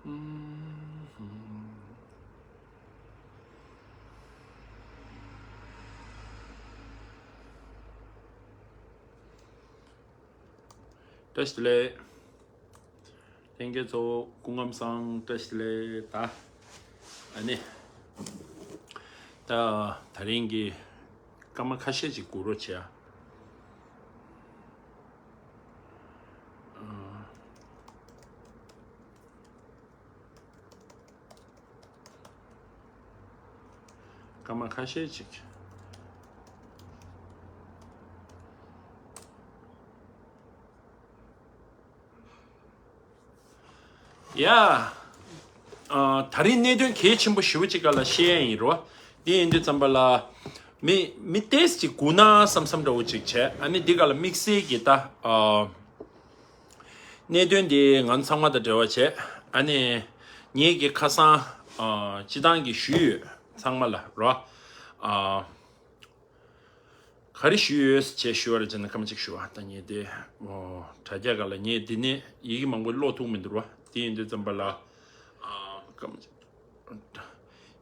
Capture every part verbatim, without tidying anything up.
བཀྲ་ཤིས་བདེ་ལེགས། ལྷན་རྒྱས་ཚོ་སྐུ་ཁམས་བཟང་། བཀྲ་ཤིས་བདེ་ལེགས། ད་ཨ་ནི་ད་དེ་རིང་གི་སྐར་མ་ཁ་ཤས་ཅིག་སྒུག་རོགས་བྱེད་ཨ། སྐར་མ་ཁ་ཤས་ཅིག་ཡ། ཨ། ད་རིང་གནད་དོན་གལ་ཆེན་པོ་ཞེ་པོ་ཅིག་སྒང་ལ་བཤད་ཡ་ཡིན་རོ། འདི་ཡིན་དུས་ཙམ་པ་ལ། མི་མི་ཏོག་ཙམ་ཅིག་སྒུག་ན་བསམ་བསམ་འདྲ་བོ་ཅིག་བྱས། ཨ་ནི་འདི་སྒང་ལ་དམིགས་བསལ་གྱི་ད། ཨ། གནད་དོན་འདི་ང་ཚང་མ་དང་འབྲེལ་བ་བྱས། ཨ་ནི་ངེད་ཀྱི་ཁ་སང་། ཨ། སྤྱི་བཏང་གི་ཞུས་ཡོད་ཚང་མ་ལ་རོ། ཨ། ག་རེ་ཞུས་ཡོད་ཅེས་ཞུ་བ་རེད་ཅེ་ན། སྐར་མ་གཅིག་ཞུ་བ། ད་ངས་དེ། ཨོ། དྲ་རྒྱ་སྒང་ལ་ངས་འདི་ནས་ཡི་གེ་མང་པོ་ཀློག་ཐུབ་མི་འདུག་རོ། དེ་ཡིན་དུས་ཙམ་པ་ལ། ཨ། སྐར་མ་གཅིག་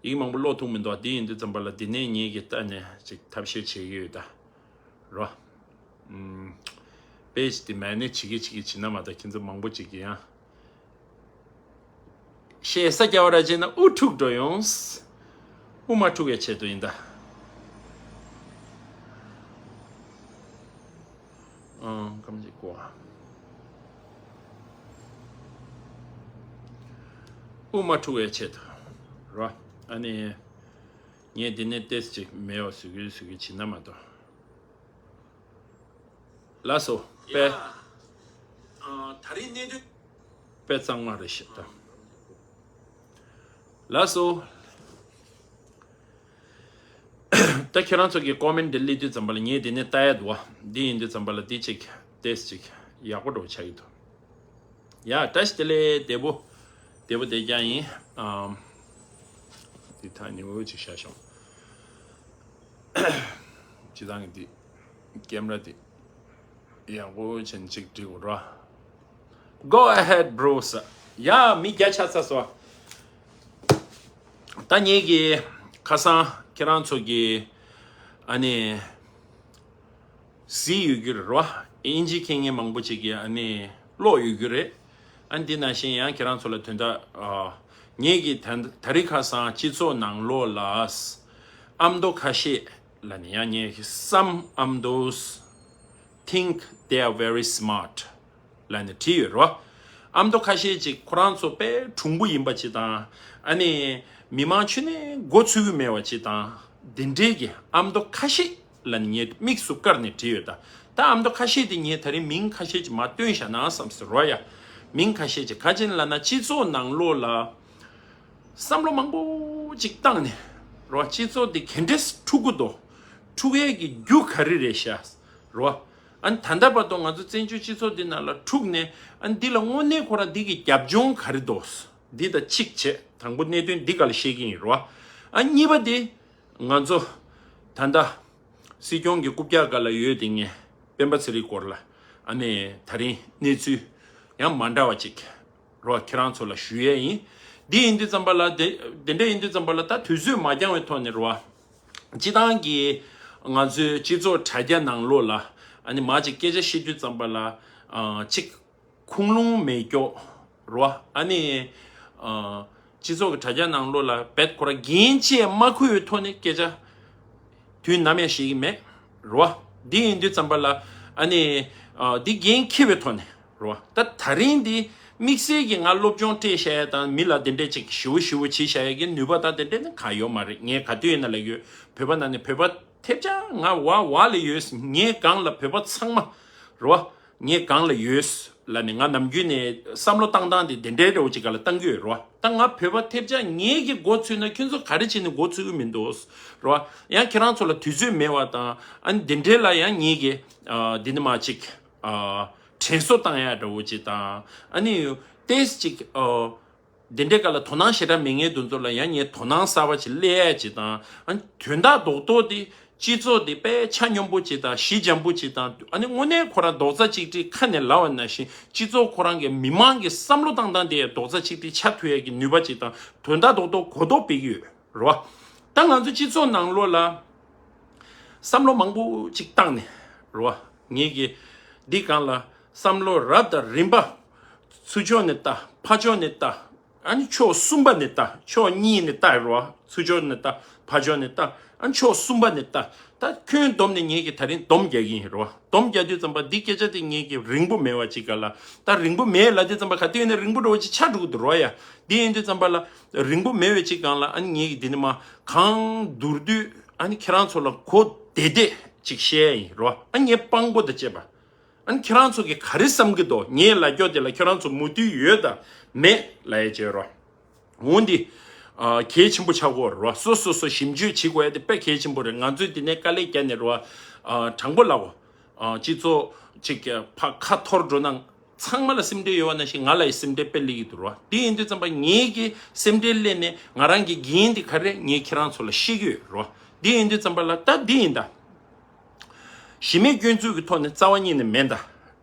ཡི་གེ་མང་པོ་ཀློག་ཐུབ་མི་འདུག་དེ་ཡིན་དུས་ཙམ་པ་ལ་འདི་ནས་ངེད་ཀྱིས་ལྟ་ནས་ཅིག་ཐབས་ཤེས་བྱེད་ཀྱི་ཡོད་ད། རོ། ཨུམ། པེ་ཇི་དེ་མ་ནས་བྱེད་ཀྱི་བྱེད་ཀྱི་བྱེད་ན་མ་ད་ཁྱེད་ཚོ་མང་པོ་ཅིག་གིས་ཡང་། ཞེ་ས་རྒྱ་བ་ར་ཅེ་ན་དབུ་འཁྲུག་འགྲོ་ཡོང་། དབུ་མ་འཁྲུག་པའི་ཆེད་དུ་ཡིན་ད། ཨང་། སྐར་མ་གཅིག་གོ། དབུ་མ་འཁྲུག་པའི་ཆེད་དུ་རོ། ཨ་ནི་ངས་འདི་ནས་ཏོག་ཙམ་ཅིག་མེད་པ་བཟོ་གི་བཟོ་གི་བྱེད་ན་མ་གཏོགས། ལགས་སོ། དཔེ། ད་རིང་གནད་དོན། དཔེ་གཙང་མ་རེད་ཤག་ད། ལགས་སོ། ད་ཁྱེད་རང་ཚོ་གི་ཀོ་མེན་འདི་སླེབས་དུས་ཙམ་པ་ལ་ངས་འདི་ནས་ལྟ་ཡ་འདུག་བ། འདི་ཡིན་དུས་ཙམ་པ་ལ་འདི་ཅིག་ཏོག་ཙམ་ཅིག་ཡག་པོ་འདྲ་བོ་ཆགས་ཀྱི་འདུག་ཡ། བཀྲ་ཤིས་བདེ་ལེགས། བདེ་པོ། བདེ་པོ་བསྡད་རྐྱང་ཡིན། ཨམ། འདི་ད་ཉི་འོད་ཅིག་ཤར་བྱུང་། སྤྱིར་བཏང་གི་འདི་ཀེམ་ར་འདི་ཡག་པོ་བྱས་ནས་ཅིག་འགྲིག་གོ་ར། Go ahead, bro. ས། ཡ། མི་བརྒྱ་ཆགས་ཚར་སོང་། ད་ངེད་ཀྱི་ཁ་སང་ཁྱེད་རང་ཚོ་གི་ཨ་ནི། གཟིགས་ཡོད་རྒྱུ་རེད་རོ། དབྱིན་ཇི་མཁས་མཁན་མང་པོ་ཅིག་གིས་ཨ་ནི་ཀློག་ཡོད་རྒྱུ་རེད། ཨ་ནི་འདི་ནང་བཞིན་ཡང་ཁྱེད་རང་ཚོ་ལ་དོན་དག་ཨ། ངེད་ཀྱིས་ད་ད་རེས་ཁ་སང་སྤྱི་ཚོགས་ནང་ལོགས་ལ་ཨ་མདོ་ཁ་ཤས་ལ་ནི་ཡང་ངེད་ཀྱིས་some Amdos think they are very smart ལབ་ནས་བྲིས་ཡོད་རོ། ཨ་མདོ་ཁ་ཤས་ཅིག་ཁོ་རང་ཚོ་དཔེ་གྲུང་པོ་ཡིན་པ་ཅིག་དང་། ཨ་ནི་མི་མང་ཁྱོན་ནས་མགོ་ཚོད་ཀྱི་མེད་པ་ཅིག་དང་། འདི་འདྲའི་གི་ཨ་མདོ་ཁ་ཤས་ལབ་ནས་ངས་དམིགས་སུ་བཀར་ནས་བྲིས་ཡོད་ད། ད་ཨ་མདོ་ཁ་ཤས་དེ་ངས་ད་རིང་མིང་ཁ་ཤས་ཅིག་མར་བཏོན་བཞག་ན་བསམ་སོང་རོ་ཡ། མིང་ཁ་ཤས་ཅིག་ག་ཅི་ཡིན་ལབ་ན། སྤྱི་ཚོགས་ནང་ལོགས་ལ་བསམ་བློ་མང་པོ་ཅིག་བཏང་ནས་རོ། སྤྱི་ཚོགས་འདི་ག་འདྲས་འཁྲུག་གི་འདུག་འཁྲུག་ཡས་ཀྱི་རྒྱུ་ག་རེ་རེད་ཤག་རོ། ཨ་ནི་ད་ལྟ་བར་དུ་ང་ཚོ་བཙན་བྱོལ་སྤྱི་ཚོགས་འདི་ནང་ལ་འཁྲུག་ནས། ཨ་ནི་འདི་ལ་དངོས་གནས་ཁོ་རང་འདི་གི་རྒྱབ་ལྗོངས་ག་རེ་འདུག་འདི་ད་གཅིག་བྱས། དང་པོ་གནད་དོན་འདི་སྒང་ལ་བཤད་ཀྱི་ཡིན་རོ། ཨ་གཉིས་པ་དེ་ང་ཚོ་ད་ལྟ་སྲིད་སྐྱོང་གི་རྐུབ་བཀྱག་སྒང་ལ་ཡོད་དེ་ངས་སྤེན་པ་ཚེ་རིང་སྐོར་ལ་ཨ་ནི་ད་རིང་གནས་ཚུལ་ཡང་མ་འདྲ་བ་ཅིག་རོ། ཁྱེད་རང་ཚོ་ལ་ཞུ་ཡས་ཡིན། འདི་ཡིན་དུས་ཙམ་པ་ལ་དེ་དེ་འདྲ་ཡིན་དུས་ཙམ་པ་ལ་ད་དུས་ཚོད་མ་འགྱངས་པའི་ཐོག་ནས་རོ། སྤྱི་བཏང་གི་ང་ཚོའི་སྤྱི་ཚོགས་དྲ་རྒྱ་ནང་ལོགས་ལ་ཨ་ནི་མ་ཅིག་སྐད་ཆ་བཤད་དུས་ཙམ་པ་ལ་ཨ་ཅིག་ཁུངས་ལུང་མེད་ཀྱོག་རོ། ཨ་ནི་ཨ་སྤྱི་ཚོགས་ཀྱི་དྲ་རྒྱ་ནང་ལོགས་ལ་བེད་ཁོ་ར་འགན་ཅིག་མ་འཁུར་བའི་ཐོག་ནས་སྐད་ཆ་དུས་ནམ་ཡང་བཤད་ཀྱི་མེད་རོ། འདི་ཡིན་དུས་ཙམ་པ་ལ་ཨ་ནི་ཨ་འདི་འགན་འཁྱེར་བའི་ཐོག་ནས། རོ། ད་ད་རིང་འདི་དམིགས་བསལ་གྱི་ང་སློབ་སྦྱོང་སྤྲད་བཞག་ཡ་དང་། མི་ལ་དེ་འདྲས་ཅིག་ཞེ་པོ་ཞེ་པོ་བྱེད་བཞག་ཡ་གི་ནུས་པ་དང་དེ་འདྲས་ནི་གང་ཡོད་མ་རེད། ངས་ག་དུས་ཡིན་ན་ལབ་ཡོད། བོད་པ་ནང་ནས་བོད་པ་ཐེབས་ཆག་ང་བ་བ་ལ་ཡོད། ངའི་སྒང་ལ་བོད་པ་ཚང་མ་རོ། ངའི་སྒང་ལ་ཡོད་ལབ་ནས། ང་ནམ་རྒྱུན་ནས་བསམ་བློ་བཏང་སྟངས་དེ་དེ་འདྲའི་འདྲ་བོ་ཅིག་སྒང་ལ་བཏང་གི་ཡོད་རོ། ད་ང་བོད་པ་ཐེབས་ཆག་ངེད་ཀྱི་མགོ་ཚོས་ན་ཁྱོད་ཚོ་ག་རེ་བྱས་ནས་མགོ་ཚོས་ཀྱི་མི་འདུག་རོ། ཡང་ཁྱེད་རང་ཚོ་ལ་དུས་ཚོད་མེད་པ་དང་། ཨ་ནི་དེ་འདྲའི་ལ་ཡང་ངེད་ཀྱི་ཨ་འདི་ནི་མ་ཅིག་ཨ་དྲན་གསོ་བཏང་ཡ་འདྲ་བོ་ཅིག་དང་། ཨ་ནི་ཏོག་ཙམ་ཅིག་ཨ་འདི་འདྲའི་སྒང་ལ་དོ་སྣང་ཞེ་དྲག་མེད་མཁན་དེ་ཚོ་ལ་ཡང་ངས་དོ་སྣང་གསར་པ་ཅིག་སླེབས་ཡ་ཅིག་དང་། ཨ་ནི་དོན་དག་རྡོག་རྡོག་དེ་ སྤྱི་ཚོགས་དེ་དཔེ་ཆ་སྙོམས་པོ་ཅིག་དང་ཞི་འཇམ་པོ་ཅིག་དང་། ཨ་ནི་དངོས་གནས་ཁོ་རང་རྡོག་རྩ་གཅིག་སྒྲིལ་ཁ་ནས་ལབ་པ་ནང་བཞིན་སྤྱི་ཚོགས་ཁོ་རང་གི་མི་མང་གི་བསམ་བློ་བཏང་སྟངས་དེ་རྡོག་རྩ་གཅིག་སྒྲིལ་ཆགས་ཐུབ་ཡས་ཀྱི་ནུས་པ་ཅིག་དང་དོན་དག་རྡོག་རྡོག་གོ་རྟོགས་སྤེལ་གྱི་ཡོད་རེད་བ། ད་ང་ཚོ་སྤྱི་ཚོགས་ནང་ལོགས་ལ་བསམ་བློ་མང་པོ་ཅིག་བཏང་ནས་རེད་བ། ངེད་ཀྱི་འདི་སྒང་ལ་བསམ་བློ་རབ་དང་རིམ་པ་ཚུར་ཕྱོགས་ནས་ལྟ། ཕར་ཕྱོགས་ནས་ལྟ། ཨ་ནི་ཕྱོགས་གསུམ་པ་ནས་ལྟ། ཕྱོགས་གཉིས་ནས་ལྟ་རོ། ཚུར་ཕྱོགས་ནས་ལྟ། ཕར་ཕྱོགས་ནས་ལྟ། ཨ་ནི་ཕྱོགས་གསུམ་པ་ནས་ལྟ། ད་ཁྱོན་བསྡོམས་ནས་ངེད་ཀྱིས་ད་རིང་སྡོམ་རྒྱག་གི་ཡིན་རོ། སྡོམ་རྒྱག་དུས་ཙམ་པ་འདི་སྐད་ཆ་དེ་ངེད་ཀྱིས་རིང་པོ་མེད་པ་ཅིག་ག་ལ། ད་རིང་པོ་མེད་ལབ་དུས་ཙམ་པ་ག་དུས་ནས་རིང་པོ་འགྲོ་བ་ཅིག་ཆགས་འགྲོ་གི་འདུག་རོ་ཡ། འདི་ཡིན་དུས་ཙམ་པ་ལ་རིང་པོ་མེད་པའི་ཅིག་སྒང་ལ། ཨ་ནི་ངེད་ཀྱིས་འདི་ནས་མར་གང་མདོར་བསྡུས་ཨ་ནི་ཁྱེད་རང་ཚོ་ལ་གོ་བདེ་བདེ་ཅིག་བཤད་ཡ་ཡིན་རོ། ཨ་ངས་དཔང་པོ་དང་བཅས་པ། ཨ་ནི་ཁྱེད་རང་ཚོ་གིས་ག་རེ་བསམ་གྱི་འདུག་ངས་ལབ་རྒྱུ་དེ་ལ་ཁྱེད་རང་ཚོ་མོས་མཐུན་ཡོད་དམ་མེད་ལབ་ཡ་བྱེད་རོགས། འོ་འདི། ཨ། གལ་ཆེན་པོ་ཆགས་ཀྱི་ཡོད་རེད་བ། སོ་སོ་སོ་ཞིབ་འཇུག་བྱེད་དགོས་ཡ་དེ་དཔེ་གལ་ཆེན་པོ་རེད། ང་ཚོས་འདི་ནས་དཀའ་ལས་བརྒྱབ་ནས་རེད་བ། ཨ། དྲང་པོ་ལབ་གོ། ཨ། སྤྱི་ཚོགས་ཅིག་གི་ཕ་ཁ་འཐོར་འགྲོ་ན་ཚང་མ་ལ་སེམས་ཁྲལ་ཡོད་པ་ནང་བཞིན་ང་ལ་ཡི་སེམས་ཁྲལ་དཔེ་སླེབས་ཀྱི་འདུག་རེད་བ། དེ་ཡིན་དུས་ཙམ་པ་ངེད་ཀྱི་སེམས་ཁྲལ་སླེབས་ནས་ང་རང་གི་འགན་དེ་ག་རེ་ངས་ཁྱེད་རང་ཚོ་ལ་བཤད་ཀྱི་ཡོད་རེད་བ། དེ་ཡིན་དུས་ཙམ་པ་ལ་ད་འདི་ཡིན་ད། གཞི་མེད་སྐྱོན་འཛུགས་ཀྱི་ཐོག་ནས་རྩ་བ་ཉིད་ནས་མེད་ད།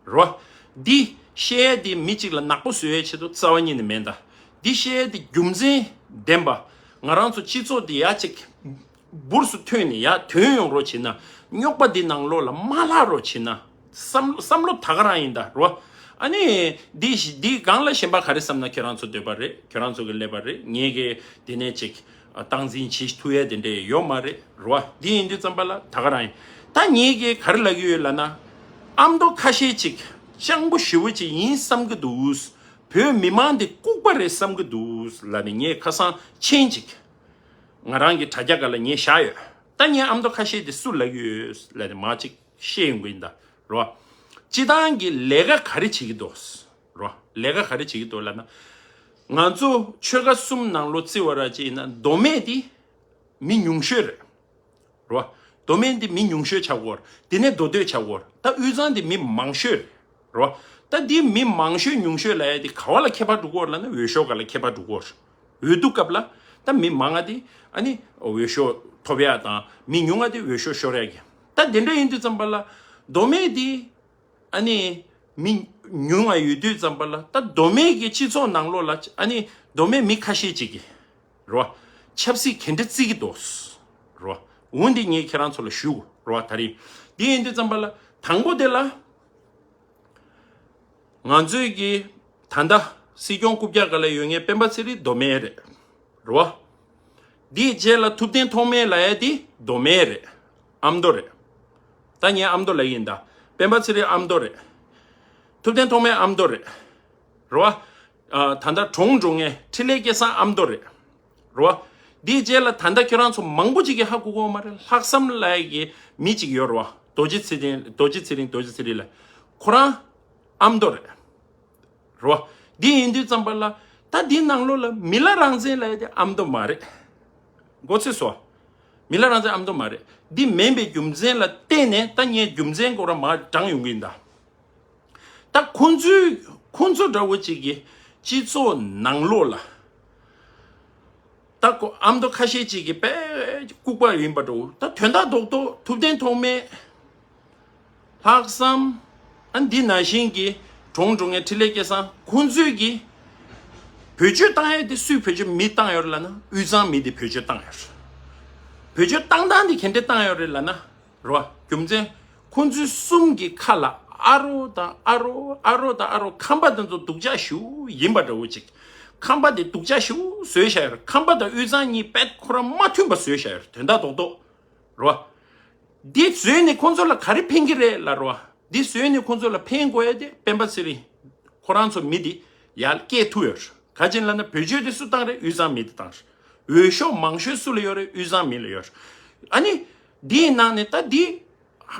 རོ། འདི་བཤད་ཡས་དེ་མི་གཅིག་ལ་ནག་པོ་བཟོ་ཡས་ཆེད་དུ་རྩ་བ་ཉིད་ནས་མེད་ད། འདི་བཤད་ཡས་དེ་རྒྱུ་མཚན་ལྡན་པ། ང་རང་ཚོ་སྤྱི་ཚོགས་འདི་ཡ་གཅིག་འབུར་སུ་ཐོན་ནས་ཡ་ཐོན་ཡོང་རོགས་བྱེད་ན། རྙོག་པ་འདི་ནང་ལོགས་ལ་མ་ལྷག་རོགས་བྱེད་ན། བསམ་བསམ་བློ་ད་ག་རང་ཡིན་ད་རོ། ཨ་ནི་འདི་འདི་སྒང་ལ་གཞན་པ་ག་རེ་བསམ་ན་ཁྱེད་རང་ཚོ་འདོད་པ་རེད། ཁྱེད་རང་ཚོ་གི་ཀླད་པ་རེད། ངེད་ཀྱི་དེ་ནས་ཅིག་སྟངས་འཛིན་བྱེད་ཐུབ་ཡས་དེ་འདྲས་ཡོད་མ་རེད་རོ། འདི་ཡིན་དུས་ཙམ་པ་ལ་ད་ག་རང་ཡིན། ད་ངེད་ཀྱིས་ག་རེ་ལབ་ཀྱི་ཡོད་ལབ་ན། ཨ་མདོ་ཁ་ཤས་ཅིག་སྤྱང་པོ་ཞེ་པོ་ཅིག་ཡིན་བསམ་གྱི་འདུག་བོད་མི་མང་འདི་ལྐུགས་པ་རེད་བསམ་གྱི་འདུག་ལབ་ནས་ངས་ཁ་སང་མཆན་ཅིག་ང་རང་གི་དྲ་རྒྱ་སྒང་ལ་ངས་བཞག་ཡོད། ད་ངས་ཨ་མདོ་ཁ་ཤས་དེ་སུ་ལབ་ཀྱི་ཡོད་ལབ་ནས་མར་ཅིག་བཤད་ཡོང་གི་ཡིན་ད་རོ། སྤྱི་བཏང་གི་ལས་ཀ་ག་རེ་བྱེད་ཀྱི་འདུག་རོ། ལས་ཀ་ག་རེ་བྱེད་ཀྱི་འདུག་ལབ་ན། ང་ཚོ་ཆོལ་ཁ་གསུམ་ནང་ལོགས་བརྩི་བ་ར་ཅིག་ཡིན་ན་མདོ་སྨད་དེ་མི་ཉུང་ཤོས་རེད། རོ། མདོ་སྨད་འདི་མི་ཉུང་ཤོས་ཆགས་ཀྱི་ཡོད་རེད། དེ་ནས་མདོ་སྟོད་ཆགས་ཀྱི་ཡོད་རེད། ད་དབུས་གཙང་འདི་མི་མང་ཤོས་རེད། རོ། ད་འདི་མི་མང་ཤོས་ཉུང་ཤོས་ལབ་ཡ་འདི་ག་བ་ལ་ཁྱད་པར་འགྲོ་གི་ཡོད་རེད་ལབ་ན་འོས་ཤོག་སྒང་ལ་ཁྱད་པར་འགྲོ་གི་ཡོད་རེད། འོས་བསྡུ་སྐབས་ལ་ད་མི་མང་ང་དེ་ཨ་ནི་འོས་ཤོག་ཐོབ་ཡ་དང་། མི་ཉུང་ང་དེ་འོས་ཤོག་ཤོར་ཡ་གི། ད་དེ་འདྲ་ཡིན་དུས་ཙམ་པ་ལ་མདོ་སྨད་དེ་ཨ་ནི་མི་ཉུང་ང་ཡོད་དུས་ཙམ་པ་ལ། ད་མདོ་སྨད་ཀྱི་སྤྱི་ཚོགས་ནང་ལོགས་ལ་ཨ་ནི་མདོ་སྨད་མི་ཁ་ཤས་ཅིག་གིས་རོ། ཆབ་སྲིད་ག་འདྲ་བརྩི་གི་འདུག་རོ། འོ་འདི་ངས་ཁྱེད་རང་ཚོ་ལ་ཞུ་རོ། ད་རེས་འདི་ཡིན་དུས་ཙམ་པ་ལ་དང་པོ་དེ་ལ། ང་ཚོའི་གི་ད་ལྟ་སྲིད་སྐྱོང་རྐུབ་བཀྱག་སྒང་ལ་ཡོད་མཁན་སྤེན་པ་ཚེ་རིང་མདོ་སྨད་རེད། རེད་བ། འདིའི་རྗེས་ལ་ཐུབ་བསྟན་ཐོགས་མེད་ལབ་ཡ་དེ་མདོ་སྨད་རེད། ཨ་མདོ་རེད། ད་ངས་ཨ་མདོ་ལབ་ཡིན་ད། སྤེན་པ་ཚེ་རིང་ཨ་མདོ་རེད། ཐུབ་བསྟན་ཐོགས་མེད་ཨ་མདོ་རེད། རེད་བ། ཨ། ད་ལྟ་གྲོངས་འགྲོ་མཁན་འཕྲིན་ལས་སྐལ་བཟང་ཨ་མདོ་རེད། རེད་བ། འདིའི་རྗེས་ལ་ད་ལྟ་ཁྱོད་རང་ཚོ་མང་པོ་ཅིག་གིས་ཧ་གོ་གི་ཡོད་མ་རེད། ལྷག་བསམ་ལབ་ཡ་གི་མི་ཅིག་ཡོད་རེད་བ། རྡོ་རྗེ་ཚེ་རིང་། རྡོ་རྗེ་ཚེ་རིང་། རྡོ་རྗེ་ཚེ་རིང་ལ། ཁོ་རང་ཨ་མདོ་རེད། རེད་བ། འདི་ཡིན་དུས་ཙམ་པ་ལ་ད་འདི་ནང་ལོགས་ལ་མི་ལ་རང་བཙན་ལབ་ཡ་དེ་ཨ་མདོ་མ་རེད། མགོ་ཚོས་སོ། མི་ལ་རང་བཙན་ཨ་མདོ་མ་རེད། འདི་མིན་པའི་རྒྱུ་མཚན་ལ་བརྟེན་ནས། ད་ངས་རྒྱུ་མཚན་སྐོར་མར་དྲངས་ཡོང་གི་ཡིན་ད། ད་ཁོང་ཚོའི་ཁོང་ཚོ་འདྲ་བོ་ཅིག་གི་སྤྱི་ཚོགས་ནང་ལོགས་ལ། ད་ཁོ་ཨ་མདོ་ཁ་ཤས་ཅིག་གིས་དཔེ་ལྐུགས་པ་ཡིན་པ་འདྲ་བོ། ད་དོན་དག་རྡོག་རྡོག་ཐུབ་བསྟན་ཐོགས་མེད། ལྷག་བསམ། ཨ། འདི་ནང་བཞིན་གྱི་གྲོངས་འགྲོ་མཁན་འཕྲིན་ལས་སྐལ་བཟང་ཁོང་ཚོས་ཀྱིས་བེད་སྤྱོད་བཏང་ཡས་དེ་སུས་བེད་སྤྱོད་མི་བཏང་ཡོད་རེད་ལབ་ན། དབུས་གཙང་མི་དེ་བེད་སྤྱོད་བཏང་ཡོད་རེད། བེད་སྤྱོད་བཏང་སྟངས་དེ་ག་འདྲས་བཏང་ཡོད་རེད་ལབ་ན། རོ། རྒྱུ་མཚན། ཁོང་ཚོའི་གསུམ་གྱི་ཁ་ལ་ཨ་རོ་དང་ཨ་རོ། ཨ་རོ་དང་ཨ་རོ། ཁམས་པ་དེ་ཚོ་སྡུག་ཅག་ཞེ་པོ་ཡིན་པ་འདྲ་བོ་ཅིག་ཁམས་པ་དེ་སྡུག་ཅག་ཞེ་པོ་བཟོས་བཞག་ཡོད་རེད། ཁམས་པ་དང་དབུས་གཙང་གཉིས་དཔེ་ཁོ་རང་མ་མཐུན་པ་བཟོས་བཞག་ཡོད་རེད། དོན་དག་རྡོག་རྡོག་རོ། འདི་བཟོས་ནས་ཁོང་ཚོ་ལ་ག་རེ་ཕན་གྱི་རེད་ལབ་རོ། འདི་བཟོས་ནས་ཁོང་ཚོ་ལ་ཕན་དགོས་ཡ་དེ་སྤེན་པ་ཚེ་རིང་ཁོ་རང་ཚོ་མི་འདི་ཡར་སྐྱེལ་ཐུབ་ཡོད་རེད། ག་ཅི་ལབ་ན་བེད་སྤྱོད་དེ་སུ་བཏང་རེད། དབུས་གཙང་མི་དེ་བཏང་རེད། འོས་ཤོག་མང་ཤོས་སུ་ལ་ཡོད་རེད། དབུས་གཙང་མི་ལ་ཡོད་རེད། ཨ་ནི་འདིའི་ནང་ནས་ད་འདི་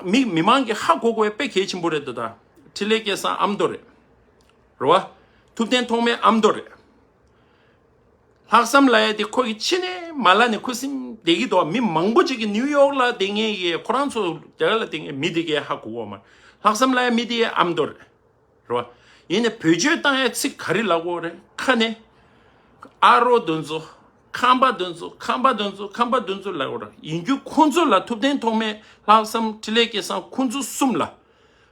མི་མི་མང་གིས་ཧ་གོ་དགོས་ཡ་དཔེ་གལ་ཆེན་པོ་རེད་འདུག་ད་འཕྲིན་ལས་སྐལ་བཟང་ཨ་མདོ་རེད། རེད་བ། ཐུབ་བསྟན་ཐོགས་མེད་ཨ་མདོ་རེད། ལྷག་བསམ་ལབ་ཡ་དེ་ཁོ་གིས་ཕྱི་ནས་མ་ལབ་ནས་ཁོ་སེམས་བདེ་གི་འདུག་མི་མང་པོ་ཅིག་གིས་ནིའུ་ཡོག་ལ་བསྡད་མཁན་གྱི་ཁོ་རང་ཚོ་རྒྱ་གར་ལ་བསྡད་མཁན་མི་དེ་གས་ཧ་གོ་གོ་མ། ལྷག་བསམ་ལབ་ཡ་མི་དེ་ཨ་མདོ་རེད། རེད་བ། ཡིན་ནའི་བེད་སྤྱོད་བཏང་ཡ་ཚིག་ག་རེ་ལབ་གོ་རེད། ཁ་ནས་ཨ་རོ་དེ་ཚོ། ཁམས་པ་དེ་ཚོ་ཁམས་པ་དེ་ཚོ་ཁམས་པ་དེ་ཚོ་ལབ་དགོས་རེད། ཡིན་རྒྱུ་ཁོང་ཚོ་ལ་ཐུབ་བསྟན་ཐོགས་མེད། ལྷག་བསམ། འཕྲིན་ལས་སྐལ་བཟང་། ཁོང་ཚོ་གསུམ་ལ་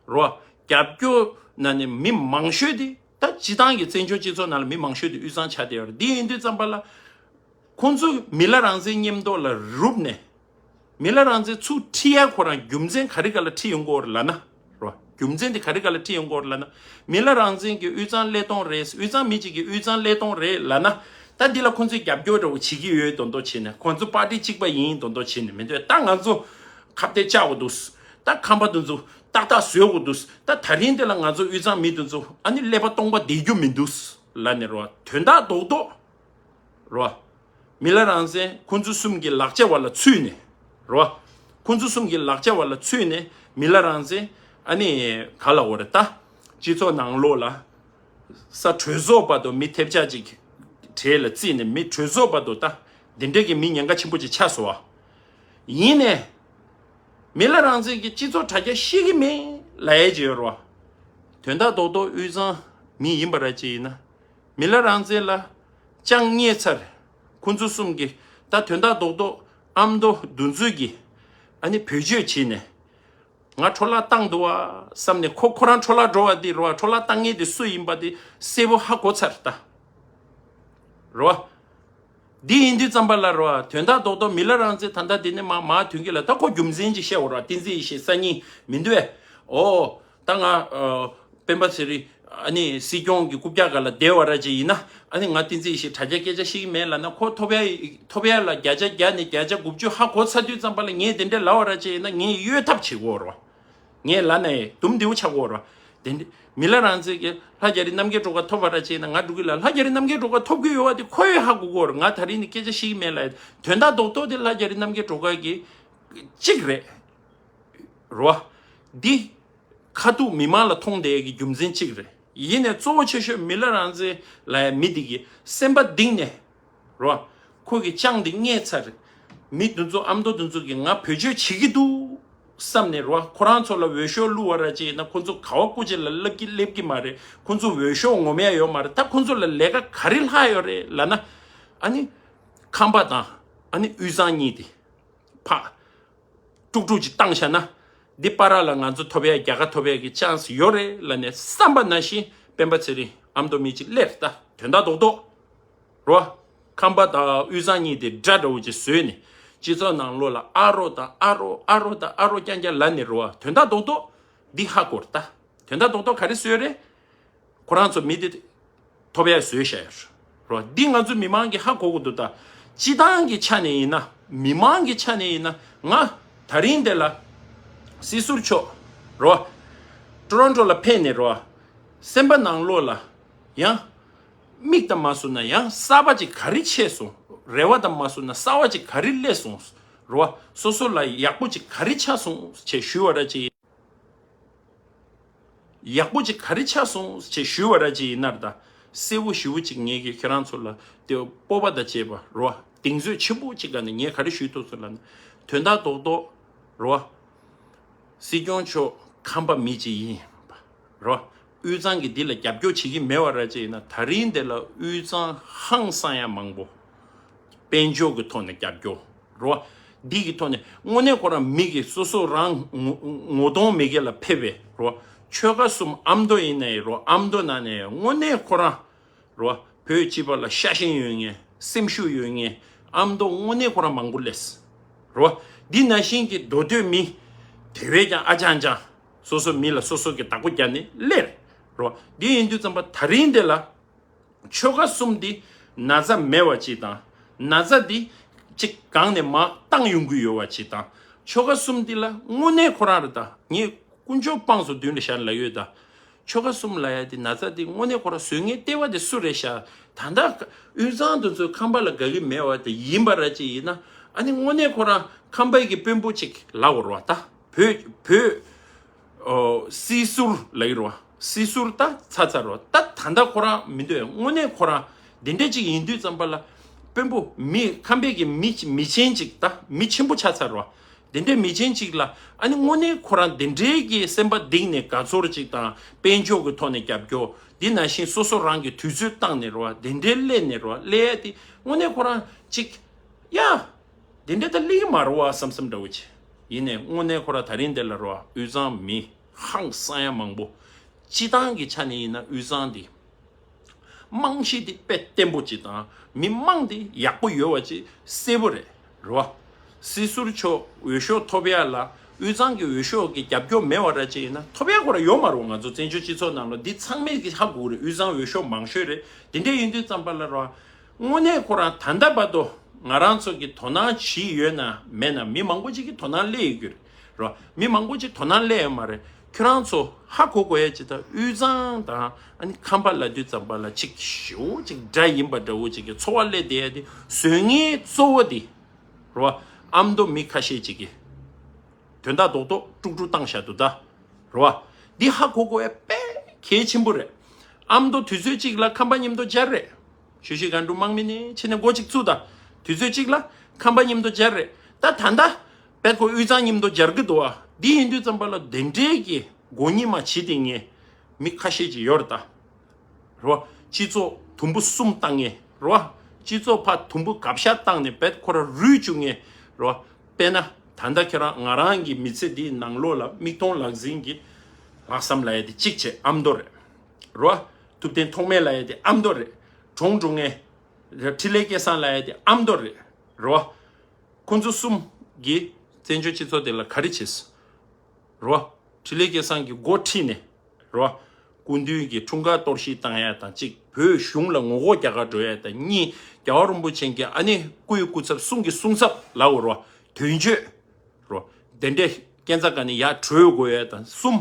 རོ། རྒྱབ་སྐྱོར་ན་ནི་མི་མང་ཤོས་དེ་ད་སྤྱི་བཏང་གི་བཙན་བྱོལ་སྤྱི་ཚོགས་ནང་ལ་མི་མང་ཤོས་དེ་དབུས་གཙང་ཆགས་བསྡད་ཡོད་རེད། འདི་ཡིན་དུས་ཙམ་པ་ལ་ཁོང་ཚོ་མི་ལ་རང་བཙན་མཉམ་དུ་ལ་རུབ་ནས། མི་ལ་རང་བཙན་ཚུར་ཁྲིད་ཡ་ཁོ་རང་རྒྱུ་མཚན་ག་རེ་ག་ལ་ཁྲིད་ཡོང་གི་ཡོད་རེད་ལབ་ན། རོ། རྒྱུ་མཚན་དེ་ག་རེ་ག་ལ་ཁྲིད་ཡོང་གི་ཡོད་རེད་ལབ་ན། མི་ལ་རང་བཙན་གྱི་དབུས་གཙང་ཀླད་སྟོང་རེད། དབུས་གཙང་མི་གཅིག་གི་དབུས་གཙང་ཀླད་སྟོང་རེད་ལབ་ན། ད་འདི་ལ་ཁོང་ཚོས་རྒྱབ་སྐྱོར་འདྲ་བོ་བྱེད་ཀྱི་ཡོད་མདོག་མདོག་བྱས་ནས། ཁོང་ཚོ་པར་ཏི་གཅིག་པ་ཡིན་མདོག་མདོག་བྱས་ནས་མི་འདུག་ད་ང་ཚོ་ཁ་གཏད་བཅག་དགོས་འདུག་ད་ཁམས་པ་དེ་ཚོ་ཏག་ཏག་བཟོ་དགོས་འདུག་ད་ད་རིང་འདི་ལ་ང་ཚོ་དབུས་གཙང་མི་དེ་ཚོ་ཨ་ནི་ཀླད་པ་སྟོང་པ་བསྡད་རྒྱུ་མི་འདུག་ལབ་ནས་རོ། དོན་དག་རྡོག་རྡོག་རོ། མི་ལ་རང་བཙན་ཁོང་ཚོ་གསུམ་གྱི་ལག་ཆ་བར་ལ་ཚུད་ནས་རོ། ཁོང་ཚོ་གསུམ་གྱི་ལག་ཆ་བར་ལ་ཚུད་ནས་མི་ལ་རང་བཙན་ཨ་ནི་ག་ལ་འོ་རེད། ད་སྤྱི་ཚོགས་ནང་ལོགས་ལ་ས་གྲོས་ཚོགས་བར་དུ་མི་ཐེབས་ཆག་ཅིག་གྲས་ལ་བརྩིས་ནས་མི་གྲོས་ཚོགས་བར་དུ་ད་འདི་འདྲ་གི་མི་ཉེན་ཁ་ཆེན་པོ་ཅིག་ཆགས་སོང་བ། ཡིན་ནས་མི་ལ་རང་བཙན་གྱི་སྤྱི་ཚོགས་དྲ་རྒྱ་ཤེས་ཀྱི་མེད་ལབ་ཡས་ཅིག་ཡོད་རེད་བ། དོན་དག་རྡོག་རྡོག་དབུས་གཙང་མི་ཡིན་པ་ར་ཅིག་ཡིན་ན། མི་ལ་རང་བཙན་ལ་ཅང་བརྙས་ཚར། ཁོང་ཚོ་གསུམ་གྱིས་ད་དོན་དག་རྡོག་རྡོག་ཨ་མདོ་འདི་ཚོ་གིས་ཨ་ནི་བེད་སྤྱོད་བྱས་ནས་ང་འཕྲོ་བརླག་བཏང་འདུག་བ་བསམ་ནས། ཁོ་ཁོ་རང་འཕྲོ་བརླག་འགྲོ་བ་འདི་རེད་བ། འཕྲོ་བརླག་བཏང་མཁན་དེ་སུ་ཡིན་པ་དེ་གསལ་པོ་ཧ་གོ་ཚར་ད། རེད་བ། འདི་ཡིན་དུས་ཙམ་པ་ལ་རེད་བ། དོན་དག་རྡོག་རྡོག་མི་ལ་རང་བཙན་ད་ལྟ་འདི་ནས་མར་མར་ཐོན་གྱི་ལ། ད་ཁོ་རྒྱུ་མཚན་ཅིག་བཤད་འོ་ར། བསྟན་འཛིན་ཡེ་ཤེས་སང་ཉིན་མི་འདུག་བས། ཨོ། ད་ང་ཨ་སྤེན་པ་ཚེ་རིང་ཨ་ནི་སྲིད་སྐྱོང་གི་རྐུབ་བཀྱག་སྒང་ལ་བསྡད་པ་ར་ཅིག་ཡིན་ན། ཨ་ནི་ང་བསྟན་འཛིན་ཡེ་ཤེས་དྲ་རྒྱ་སྐད་ཆ་བཤད་ཀྱི་མེད་ལབ་ན། ཁོ་ཐོབ་ཡ་ཐོབ་ཡ་ལ་བརྒྱ་ཆ་བརྒྱ་ནས་བརྒྱ་ཆ་དགུ་བཅུ་ཧ་གོ་ཚར་དུས་ཙམ་པ་ལ་ངས་དེ་འདྲ་ལབ་པ་ར་ཅིག་ཡིན་ན་ངས་གཡོལ་ཐབས་བྱེད་དགོས་རེད་བ། ངས་ལབ་ན་ཡང་དུམ་བདེ་པོ་ཆགས་ཀྱི་ཡོད་རེད་བ། དེ་འདྲ་མི་ལ་རང་བཙན་གྱི་ལྷ་རྒྱ་རི་རྣམ་རྒྱལ་སྒྲོལ་དཀར་ཐོབ་པ་ར་བྱས་ན་ང་འགྲོ་གི་ལ། ལྷ་རྒྱ་རི་རྣམ་རྒྱལ་སྒྲོལ་དཀར་ཐོབ་ཀྱི་ཡོད་པ་དེ་ཁོ་ཡང་ཧ་གོ་གི་ཡོད་རེད། ང་ད་རིང་ནས་སྐད་ཆ་བཤད་ཀྱི་མེད་ལ། དོན་དག་རྡོག་རྡོག་དེ་ལྷ་རྒྱ་རི་རྣམ་རྒྱལ་སྒྲོལ་དཀར་གྱི་གཅིག་རེད། རེད་བ། འདི་ཁ་ཐུག་མི་མང་ལ་མཐོང་བསྡད་ཀྱི་རྒྱུ་མཚན་གཅིག་རེད། ཡིན་ནས་གཙོ་བོ་ཆེ་ཤོས་མི་ལ་རང་བཙན་ལབ་ཡ་མི་འདི་གི་སེམས་པ་གཏིང་ནས། རོ། ཁོ་གི་ཅང་འདི་བརྙས་ཚར། མི་འདི་ཚོ་ཨ་མདོ་འདི་ཚོ་གིས་ང་བེད་སྤྱོད་བྱེད་ཀྱི་འདུག་བསམ་ནས་རོ། ཁོ་རང་ཚོ་ལ་འོས་ཤོག་བླུགས་པ་ར་ཅིག་ཡིན་ན་ཁོ་ཚོ་ག་བ་སྐུ་མཁྱེན་ལ་སླེབས་ཀྱི་སླེབས་ཀྱི་མ་རེད། ཁོ་ཚོ་འོས་ཤོག་ངོམ་ཡ་ཡོད་མ་རེད། ད་ཁོ་ཚོ་ལ་ལས་ཀ་ག་རེ་ལྷག་ཡོད་རེད་ལབ་ན། ཨ་ནི་ཁམས་པ་དང་ཨ་ནི་དབུས་གཙང་གཉིས་དེ་ཕ། དཀྲུག་དཀྲུག་ཅིག་བཏང་བཞག་ན། འདི་བར་ལ་ང་ཚོ་ཐོབ་ཡ་རྒྱལ་ཁ་ཐོབ་ཡ་གི་ཅན་སི་ཡོད་རེད་ལབ་ནས་བསམ་པ་ནང་བཞིན་སྤེན་པ་ཚེ་རིང་ཨ་མདོ་མི་གཅིག་སླེབས། ད་དོན་དག་རྡོག་རྡོག་རོ། ཁམས་པ་དང་དབུས་གཙང་གཉིས་དེ་དགྲ་འདྲ་བོ་ཅིག་བཟོས་ནས་སྤྱི་ཚོགས་ནང་ལོགས་ལ་ཨ་རོ་དང་ཨ་རོ་ཨ་རོ་དང་ཨ་རོ་རྐྱང་རྐྱང་ལབ་ནས་རོ། དོན་དག་རྡོག་རྡོག་འདི་ཧ་གོ་རེད་ད། དོན་དག་རྡོག་རྡོག་ག་རེ་བཟོས་རེད། ཁོ་རང་ཚོ་མི་དེ་ཐོབ་ཡ་བཟོས་བཞག་ཡོད་རོ། འདི་ང་ཚོ་མི་མང་གིས་ཧ་གོ་དགོས་འདུག་ད་སྤྱི་བཏང་གི་ཆ་ནས་ཡིན་ན། མི་མང་གི་ཆ་ནས་ཡིན་ན། ང་ད་རིང་འདི་ལ་སྲིད་ཟུར་མཆོག་རོ། ཊོ་རོན་ཊོ་ལ་ཕེབས་ནས་རོ། སེམས་པ་ནང་ལོགས་ལ་ཡང་མིག་དང་མ་བཟུང་ན་ཡང་གསར་པ་ཅིག་ག་རེ་ཆགས་སོང་། རེ་བ་དང་མ་བཟུང་ན་གསར་པ་ཅིག་ག་རེ་སླེབས་སོང་། རོ། སོ་སོ་ལ་ཡག་པོ་ཅིག་ག་རེ་ཆགས་སོང་ཞེས་ཞུས་པ་ར་ཅིག་ཡག་པོ་ཅིག་ག་རེ་ཆགས་སོང་ཞེས་ཞུས་པ་ར་ཅིག་ཡིན་ན་ར། ད་གསལ་པོ་ཞེ་པོ་ཅིག་ངེད་ཀྱིས་ཁྱེད་རང་ཚོ་ལ་དེ་སྤོབས་པ་དང་བཅས་པ་རོ། གདེང་ཚོད་ཆེན་པོ་ཅིག་སྒང་ནས་ངས་ག་རེ་ཞུས་ཐུབ་སོང་ལབ་ན། དོན་དག་རྡོག་རྡོག་རོ། སྲིད་སྐྱོང་མཆོག་ཁམས་པ་མི་ཅིག་ཡིན་པ་རོ། དབུས་གཙང་གི་འདི་ལ་རྒྱབ་སྐྱོར་བྱེད་ཀྱི་མེད་པ་ར་ཅིག་ཡིན་ན། ད་རིང་འདི་ལ་དབུས་གཙང་ཧང་སང་ཡ་མང་པོ་དཔལ་འབྱོར་གྱི་ཐོག་ནས་རྒྱབ་སྐྱོར་རོ། འདི་གི་ཐོག་ནས་དངོས་གནས་ཁོ་རང་མི་གི་སོ་སོ་རང་ངོ་ངོ་གདོང་མེད་མཁན་ལ་ཕེབས་པའི་རོ། ཆོལ་ཁ་གསུམ་ཨ་མདོ་ཡིན་ནའི་རོ། ཨ་མདོ་ནང་ནས་དངོས་གནས་ཁོ་རང་རོ། བོད་སྤྱི་པ་ལ་ཤ་ཞེན་ཡོད་མཁན། སེམས་ཤུགས་ཡོད་མཁན་ཨ་མདོ་དངོས་གནས་ཁོ་རང་མང་པོ་སླེབས་རོ། འདི་ནང་བཞིན་གྱི་མདོ་སྟོད་མི་དེ་བས་ཀྱང་ཨ་ཅང་ཅང་སོ་སོ་མི་ལ་སོ་སོ་གི་བདག་པོ་རྒྱག་ནས་སླེབས་རོ། འདི་ཡིན་དུས་ཙམ་པ་ད་རིང་འདི་ལ་ཆོལ་ཁ་གསུམ་འདི་ན་ཚ་མེད་པ་ཅིག་དང་། ན་ཚ་འདི་ཅིག་གང་ནས་མར་བཏང་ཡོང་གི་ཡོད་པ་ཅིག་དང་། ཆོལ་ཁ་གསུམ་འདི་ལ་དངོས་གནས་ཁོ་རང་རེད། ད་ངས་དཀོན་མཆོག་དཔངས་སུ་མདུན་ལ་བཞག་ལབ་ཡོད་ད། ཆོལ་ཁ་གསུམ་ལབ་ཡ་དེ་ན་ཚ་དེ་དངོས་གནས་ཁོ་རང་བཟོ་མཁན་ལྟེ་བ་དེ་སུ་རེད་ཤག་ད་ལྟ་དབུས་གཙང་དེ་ཚོས་ཁམས་པ་ལ་དགའ་གི་མེད་པ་དེ་ཡིན་པ་ར་ཅིག་ཡིན་ན། ཨ་ནི་དངོས་གནས་ཁོ་རང་ཁམས་པའི་གི་དཔོན་པོ་ཅིག་ལབ་དགོས་རེད་བ། ད་བོད་བོད་ཨོ་སྲིད་ཟུར་ལབ་ཀྱི་རེད་བ། སྲིད་ཟུར་ད་ཚར་ཚར་རེད་བ། ད་ད་ལྟ་ཁོ་རང་མི་འདུག་དངོས་གནས་ཁོ་རང་འདི་འདྲ་ཅིག་ཡིན་དུས་ཙམ་པ་ལ་དཔོན་པོ་མི་ཁམས་པའི་གི་མི་མི་ཆེན་ཅིག་ད་མི་ཆེན་པོ་ཆགས་ཚར་རེད་བ། དེ་འདྲའི་མི་ཆེན་ཅིག་ལ་ཨ་ནི་དངོས་གནས་ཁོ་རང་དེ་འདྲའི་གི་སེམས་པ་གཏིང་ནས་དགའ་ཚོར་ཅིག་དང་དཔལ་འབྱོར་གྱི་ཐོག་ནས་རྒྱབ་སྐྱོར། དེ་ནང་བཞིན་སོ་སོ་རང་གི་དུས་ཚོད་བཏང་ནས་རེད་བ། དེ་འདྲའི་སླེབས་ནས་རེད་བ། སླེབས་ཡ་དེ་དངོས་གནས་ཁོ་རང་ཅིག་ཡ། དེ་འདྲའི་ད་སླེབས་ཀྱི་མ་རེད་བ་བསམ་བསམ་འདྲ་བོ་ཅིག་ཡིན་ནས་དངོས་གནས་ཁོ་རང་ད་རིང་འདི་ལ་རེད་བ། དབུས་གཙང་མི་ཧང་སང་ཡ་མང་པོ། སྤྱི་བཏང་གི་ཆ་ནས་ཡིན་ན་དབུས་གཙང་འདི། རྨང་གཞི་དེ་དཔེ་བརྟན་པོ་ཅིག་དང་མི་མང་དེ་ཡག་པོ་ཡོད་པ་ཅིག་གསལ་པོ་རེད། རེད་བ། སྲིད་ཟུར་མཆོག་འོས་ཤོག་ཐོབ་ཡ་ལ་དབུས་གཙང་གི་འོས་ཤོག་གི་རྒྱབ་སྐྱོར་མེད་པ་ར་ཅིག་ཡིན་ན་ཐོབ་ཡ་ཁོ་ར་ཡོད་མ་རེད་བ། ང་ཚོ་བཙན་བྱོལ་སྤྱི་ཚོགས་ནང་ལ་འདི་ཚང་མས་ཀྱི་ཧ་གོ་གི་རེད། དབུས་གཙང་འོས་ཤོག་མང་ཤོས་རེད། དེ་འདྲ་ཡིན་དུས་ཙམ་པ་ལ་རེད་བ། དངོས་གནས་ཁོ་རང་ད་ལྟ་བར་དུ་ང་རང་ཚོ་གི་དོ་སྣང་བྱེད་ཡོད་ན་མེད་ན་མི་མང་པོ་ཅིག་གི་དོ་སྣང་སླེབས་ཡོད་ཀྱི་རེད། རོ། མི་མང་པོ་ཅིག་དོ་སྣང་སླེབས་ཡོད་མ་རེད། ཁྱོད་རང་ཚོ་ཧ་གོ་དགོས་ཡ་ཅིག་ད་དབུས་གཙང་དང་ཨ་ནི་ཁམས་པ་ལབ་དུས་ཙམ་པ་ལ་ཅིག་ཞེ་པོ་ཅིག་འདྲ་ཡིན་པ་འདྲ་བོ་ཅིག་གི་ཚོར་བ་སླེབས་བསྡད་ཡ་དེ་བཟོ་མཁན་གཙོ་བོ་དེ། རོ། ཨ་མདོ་མི་ཁ་ཤས་ཅིག་གིས་དོན་དག་རྡོག་རྡོག་དཀྲུག་དཀྲུག་བཏང་བཞག་འདུག་ད། རོ། འདི་ཧ་གོ་དགོས་ཡ་དཔེ་གལ་ཆེན་པོ་རེད། ཨ་མདོ་དུས་ཚོད་གཅིག་ལ་ཁམས་པ་མཉམ་དུ་སྦྱར་རེད། ཆུ་བཞི་སྒང་དྲུག་དམག་མི་ནས་ཕྱི་ནས་འགོ་གཅིག་བཙུགས་དང་། དུས་ཚོད་གཅིག་ལ་ཁམས་པ་མཉམ་དུ་སྦྱར་རེད། ད་ད་ལྟ་དཔེ་ཁོ་དབུས་གཙང་མཉམ་དུ་སྦྱར་གི་འདུག་ཨ། འདི་ཡིན་དུས་ཙམ་པ་ལ་དེ་འདྲའི་གི་མགོ་གཉིས་མ་བྱེད་དེ་ངས་མི་ཁ་ཤས་ཅིག་ཡོད་རེད་ད། རོ། སྤྱི་ཚོགས་དུམ་བུ་གསུམ་བཏང་ངས་རོ། སྤྱི་ཚོགས་ཕར་དུམ་བུ་གབ་ཤ་བཏང་ནས་དཔེ་ཁོ་ར་རུལ་བཅུག་ངས་རོ། དཔེར་ན་ད་ལྟ་ཁྱེད་རང་ང་རང་གི་མི་ཚེ་འདིའི་ནང་ལོགས་ལ་མིག་མཐོང་ལག་ཟིན་གྱི་ལྷག་བསམ་ལབ་ཡ་དེ་གཅིག་བྱས་ཨ་མདོ་རེད། རོ། ཐུབ་བསྟན་ཐོགས་མེད་ལབ་ཡ་དེ་ཨ་མདོ་རེད། གྲོངས་འགྲོ་ངས། འཕྲིན་ལས་སྐལ་བཟང་ལབ་ཡ་དེ་ཨ་མདོ་རེད། རོ། ཁོང་ཚོ་གསུམ་གྱིས་བཙན་བྱོལ་སྤྱི་ཚོགས་དེ་ལ་ག་རེ་བྱས། རོ། འཕྲིན་ལས་སྐལ་བཟང་གི་འགོ་ཁྲིད་ནས། རོ། སྐུ་མདུན་གྱི་འཁྲུངས་སྐར་གཏོར་བཤིག་བཏང་ཡ་དང་གཅིག་བོད་གཞུང་ལ་ངོ་རྒོལ་རྒྱག་ག་འགྲོ་ཡ་དང་གཉིས། རྒྱལ་བ་རིན་པོ་ཆེ་གི་ཨ་ནི་སྐུའི་སྐུ་ཚབ་གསུང་གི་གསུང་ཚབ་ལའོ་རོ། དོན་གཅོད། རོ། དེ་འདྲས་སྐས་འཛེག་ག་ནས་ཡར་བྲོས་དགོས་ཡ་དང་གསུམ།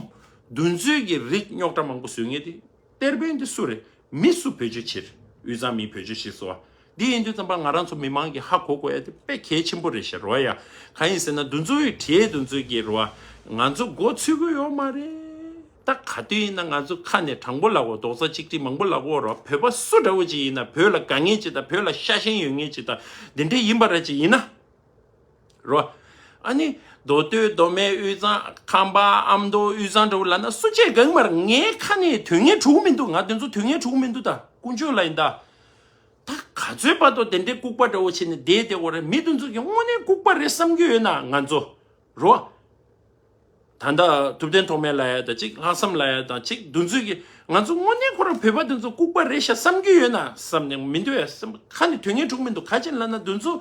འདུ་འཛོམས་ཀྱི་རིགས་རྙོག་དྲ་མང་པོ་བཟོས་ངེས་ཏེ། གཏེར་དཔོན་འདི་སུ་རེད། མི་སུ་བེད་སྤྱོད་བྱེད། དབུས་གཙང་མི་བེད་སྤྱོད་བྱེད་སོ། འདི་ཡིན་དུས་ཙམ་པ་ང་རང་ཚོ་མི་མང་གིས་ཧ་གོ་དགོས་ཡ་དེ་དཔེ་གལ་ཆེན་པོ་རེད་ཤག་རོ་ཡ། གང་ཡིན་ཟེར་ན་འདུ་འཛོམས་ཡི་གྲས་འདུ་འཛོམས་ཀྱི་རོ། ང་ཚོ་མགོ་ཚོད་ཀྱི་ཡོད་མ་རེད། ད་ག་དུས་ཡིན་ན་ང་ཚོ་ཁ་ནས་དྲང་པོ་ལབ་དགོས། རྡོག་རྩ་གཅིག་སྒྲིལ་མང་པོ་ལབ་དགོས་རོ། བོད་པ་སུ་འདྲ་བོ་ཅིག་ཡིན་ན་བོད་ལ་དགའ་མཁན་ཅིག་དང་བོད་ལ་ཤ་ཞེན་ཡོད་མཁན་ཅིག་དང་འདི་འདྲས་ཡིན་པ་ར་ཅིག་ཡིན་ན། རོ། ཨ་ནི་མདོ་སྟོད་མདོ་སྨད་དབུས་གཙང་ཁམས་པ་ཨ་མདོ་དབུས་གཙང་འདྲ་བོ་ལབ་ན་སུ་བྱས་གང་མར་ངའི་ཁ་ནས་དོན་ངན་གྲུག་མི་འདུག་ང་དེ་ཚོ་དོན་ངན་གྲུག་མི་འདུག་ད་དཀོན་མཆོག་ལ་ཡིན་ད། ད་ག་ཚོད་བར་དུ་དེ་འདྲའི་ལྐུགས་པ་འདྲ་བོ་བྱས་ནས་བསྡད་བསྡད་དགོས་རེད། མི་དེ་ཚོ་གི་དངོས་གནས་ལྐུགས་པ་རེད་བསམ་གྱི་ཡོད་ན་ང་ཚོ། རོ། ད་ལྟ་ཐུབ་བསྟན་ཐོགས་མེད་ལབ་ཡ་དང་གཅིག་ལྷག་བསམ་ལབ་ཡ་དང་གཅིག་འདུ་འཛོམས་ཀྱི་ང་ཚོ་དངོས་གནས་ཁོ་རང་བོད་པ་འདི་ཚོ་ལྐུགས་པ་རེད་ཤག་བསམ་གྱི་ཡོད་ན་བསམ་ནས་མི་འདུག་ཡ་བསམ་ཁ་ནས་དོན་ངན་གྲུག་མི་འདུག་ག་ཅི་ལབ་ན་འདི་ཚོ་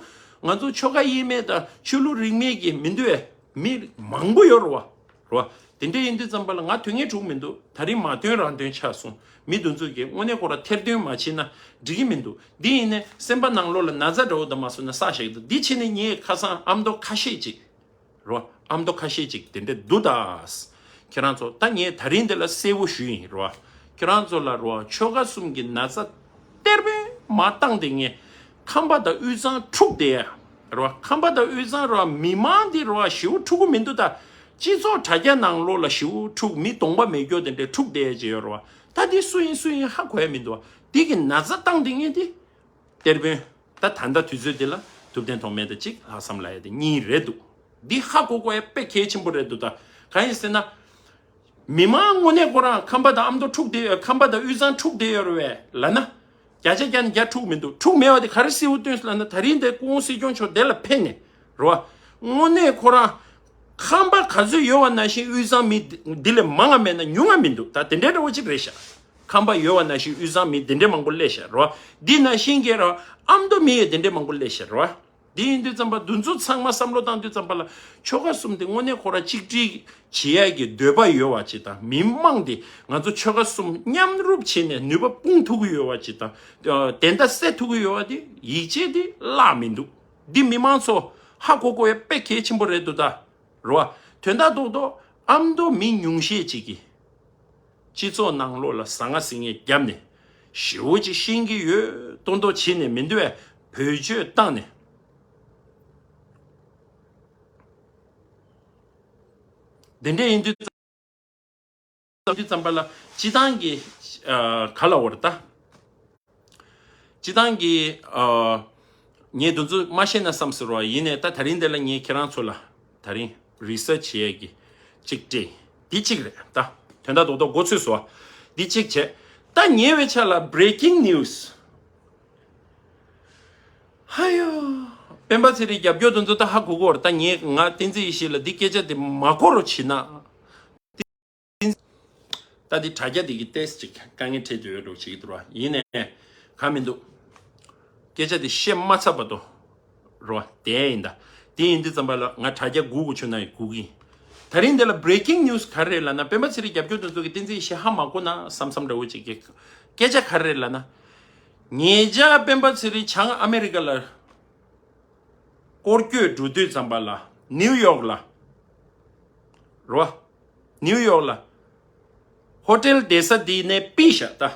ང་ཚོ་ཆོལ་ཁ་དབྱེ་མེད་དང་ཆོས་ལུགས་རིས་མེད་ཀྱི་མི་འདུག་ཡ་མི་མང་པོ་ཡོད་རེད་བ། རེད་བ། དེ་འདྲ་ཡིན་དུས་ཙམ་པ་ལ་ང་དོན་ངན་གྲུག་མི་འདུག་ད་རིང་མ་འདོན་རང་འདོན་ཆགས་སོང་། མི་འདི་ཚོ་གིས་དངོས་གནས་ཁོ་རང་ཐེར་འདོན་མ་བྱས་ན་འགྲིག་གི་མི་འདུག་འདི་ཡིན་ནས་སེམས་པ་ནང་ལོགས་ལ་ན་ཚ་འདྲ་བོ་དང་མ་སོང་ན་བསགས་བཞག་གི་འདུག་འདི་བྱས་ནས་ངས་ཁ་སང་ཨ་མདོ་ཁ་ཤས་ཅིག་རོ། ཨ་མདོ་ཁ་ཤས་ཅིག་དེ་འདྲ་འདུག་ད། ཁྱེད་རང་ཚོ་ད་ངས་ད་རིང་འདི་ལ་གསལ་པོ་ཞུ་ཡིན་རོ། ཁྱེད་རང་ཚོ་ལ་རོ་ཆོལ་ཁ་གསུམ་གྱི་ན་ཚ་གཏེར་དཔོན་མ་བཏང་དེ་ངས་ཁམས་པ་དང་དབུས་གཙང་འཁྲུག་བསྡད་ཡ་རོ། ཁམས་པ་དང་དབུས་གཙང་རོ་མི་མང་འདི་རོ་ཞེ་པོ་འཁྲུག་གི་མི་འདུག་ད། སྤྱི་ཚོགས་དྲ་རྒྱ་ནང་ལོགས་ལ་ཞེ་པོ་འཁྲུག་མི་གདོང་པ་མེད་སྐྱོ་དེ་འདྲ་འཁྲུག་བསྡད་ཡ་ཅིག་ཡོད་རོ། ད་འདི་སུ་ཡིན་སུ་ཡིན་ཧ་གོ་ཡ་མི་འདུག་བ། འདི་གི་ན་ཚ་བཏང་དེ་ངས་འདི། གཏེར་དཔོན། ད་ད་ལྟ་དུས་ཚོད་འདི་ལ་ཐུབ་བསྟན་ཐོགས་མེད་དང་གཅིག་ལྷག་བསམ་ལབ་ཡ་དེ་གཉིས་རེད་འདུག་འདི་ཧ་གོ་དགོས་ཡ་དཔེ་གལ་ཆེན་པོ་རེད་འདུག་ད་གང་ཡིན་ཟེར་ན། མི་མང་དངོས་གནས་ཁོ་རང་ཁམས་པ་དང་ཨ་མདོ་འཁྲུག་བསྡད་ཡོད་ཁམས་པ་དང་དབུས་གཙང་འཁྲུག་བསྡད་ཡོད་རེད་བས་ལབ་ན། བརྒྱ་ཆ་བརྒྱ་ནས་བརྒྱ་འཁྲུག་མི་འདུག་འཁྲུག་མེད་པ་དེ་ག་རེ་གསལ་པོ་སྟོན་སོང་ལབ་ན་ད་རིང་འདི་སྐུ་ངོ་སྲིད་སྐྱོང་མཆོག་འདི་ལ་ཕེབས་ནས་རེད་བ། དངོས་གནས་ཁོ་རང་ཁམས་པ་ག་ཚོད་ཡོད་པ་ནང་བཞིན་དབུས་གཙང་མི་འདི་ལས་མང་ང་མེད་ན་ཉུང་ང་མི་འདུག་ད་དེ་འདྲའི་འདྲ་བོ་ཅིག་རེད་ཤག་ཁམས་པ་ཡོད་པ་ནང་བཞིན་དབུས་གཙང་མི་དེ་འདྲའི་མང་པོ་སླེབས་ཤག་རོ། འདི་ནང་བཞིན་གྱི་རོ། ཨ་མདོ་མི་ཡོད་དེ་འདྲའི་མང་པོ་སླེབས་ཤག་རོ། འདི་ཡིན་དུས་ཙམ་པ་འདི་ཚོ་ཚང་མ་བསམ་བློ་བཏང་དུས་ཙམ་པ་ལ་ཆོལ་ཁ་གསུམ་དེ་དངོས་གནས་ཁོ་རང་གཅིག་སྒྲིལ་བྱེད་ཡ་གི་འདོད་པ་ཡོད་པ་ཅིག་དང་མི་མང་དེ་ང་ཚོ་ཆོལ་ཁ་གསུམ་མཉམ་རུབ་བྱས་ནས་ནུས་པ་སྤུངས་ཐུབ་ཀྱི་ཡོད་པ་ཅིག་དང་དེ་འདྲ་སེལ་ཐུབ་ཀྱི་ཡོད་པ་དེ་ཡིད་ཆེས་དེ་བརླག་མི་འདུག་འདི་མི་མང་ཚོ་ཧ་གོ་དགོས་ཡ་དཔེ་གལ་ཆེན་པོ་རེད་འདུག་ད། རོ། དོན་དག་རྡོག་རྡོག་ཨ་མདོ་མི་ཉུང་ཤས་ཅིག་གིས། སྤྱི་ཚོགས་ནང་ལོགས་ལ་ཟང་ངེ་ཟིང་ངེ་བརྒྱབ་ནས་ཞེ་པོ་ཅིག་ཤེས་ཀྱི་ཡོད་མདོག་མདོག་བྱེད་ནས་མི་འདུག་བས་བེད་སྤྱོད་བཏང་ནས། དེ་འདྲ་ཡིན་དུས་ཙམ་དུས་ཙམ་པ་ལ་སྤྱི་བཏང་གི་ཨ་ག་ལ་བར་ད། སྤྱི་བཏང་གི་ཨ་ངས་འདི་ཚོ་མ་ཤེས་ན་བསམ་ཟེར་བ་ཡིན་ནས་ད་ད་རིང་འདི་ལ་ངས་ཁྱེད་རང་ཚོ་ལ་ ད་རིང་རི་སར་ཆི་བྱེད་ཡས་ཀྱི་གཅིག་སྤྲད། འདི་གཅིག་རེད་ད། དོན་དག་རྡོག་རྡོག་མགོ་ཚོས་སོ། འདི་གཅིག་བྱས། ད་ཉེ་བའི་ཆར་ལ་breaking news། ཧ་ཡོ། སྤེན་པ་ཚེ་རིང་རྒྱབ་སྐྱོར་དེ་ཚོ་ད་ཧ་གོ་གོ་རེད། ད་ངས་ང་བསྟན་འཛིན་ཡེ་ཤེས་ལ་འདི་སྐད་ཆ་དེ་མ་གོ་རོགས་བྱེད་ན། ད་འདི་དྲ་རྒྱ་འདི་གི་ཏེས་ཅིག་དཀའ་ངལ་འཕྲད་དུ་ཡོད་འགྲོ་བྱེད་ཀྱི་འདུག་ར། ཡིན་ནའི་གང་མི་འདུག་སྐད་ཆ་འདི་བཤད་མ་ཚར་བར་དུ་རོ་དེ་ཡིན་ད། དེ་ཡིན་དུས་ཙམ་པ་ལ་ང་དྲ་རྒྱ་སྒུག་དགོས་བྱུང་ན་ཡང་སྒུག་གི་ཡིན། ད་རིང་འདི་ལ་breaking news ག་རེ་རེད་ལབ་ན། སྤེན་པ་ཚེ་རིང་རྒྱབ་སྐྱོར་དེ་ཚོ་གི་བསྟན་འཛིན་ཡེ་ཤེས་ཧ་མ་གོ་ན་བསམ་བསམ་འདྲ་བོ་ཅིག་གི་སྐད་ཆ་ག་རེ་རེད་ལབ་ན། ཉེ་ཆར་སྤེན་པ་ཚེ་རིང་བྱང་ཨ་མེ་རི་ཀ་ལ་སྐོར་སྐྱོད་འགྲོ་དུས་ཙམ་པ་ལ་ནིའུ་ཡོག་ལ་རོ། ནིའུ་ཡོག་ལ་ཧོ་ཊེལ་བསྡད་ས་འདི་ནས་པི་ཤ་ད།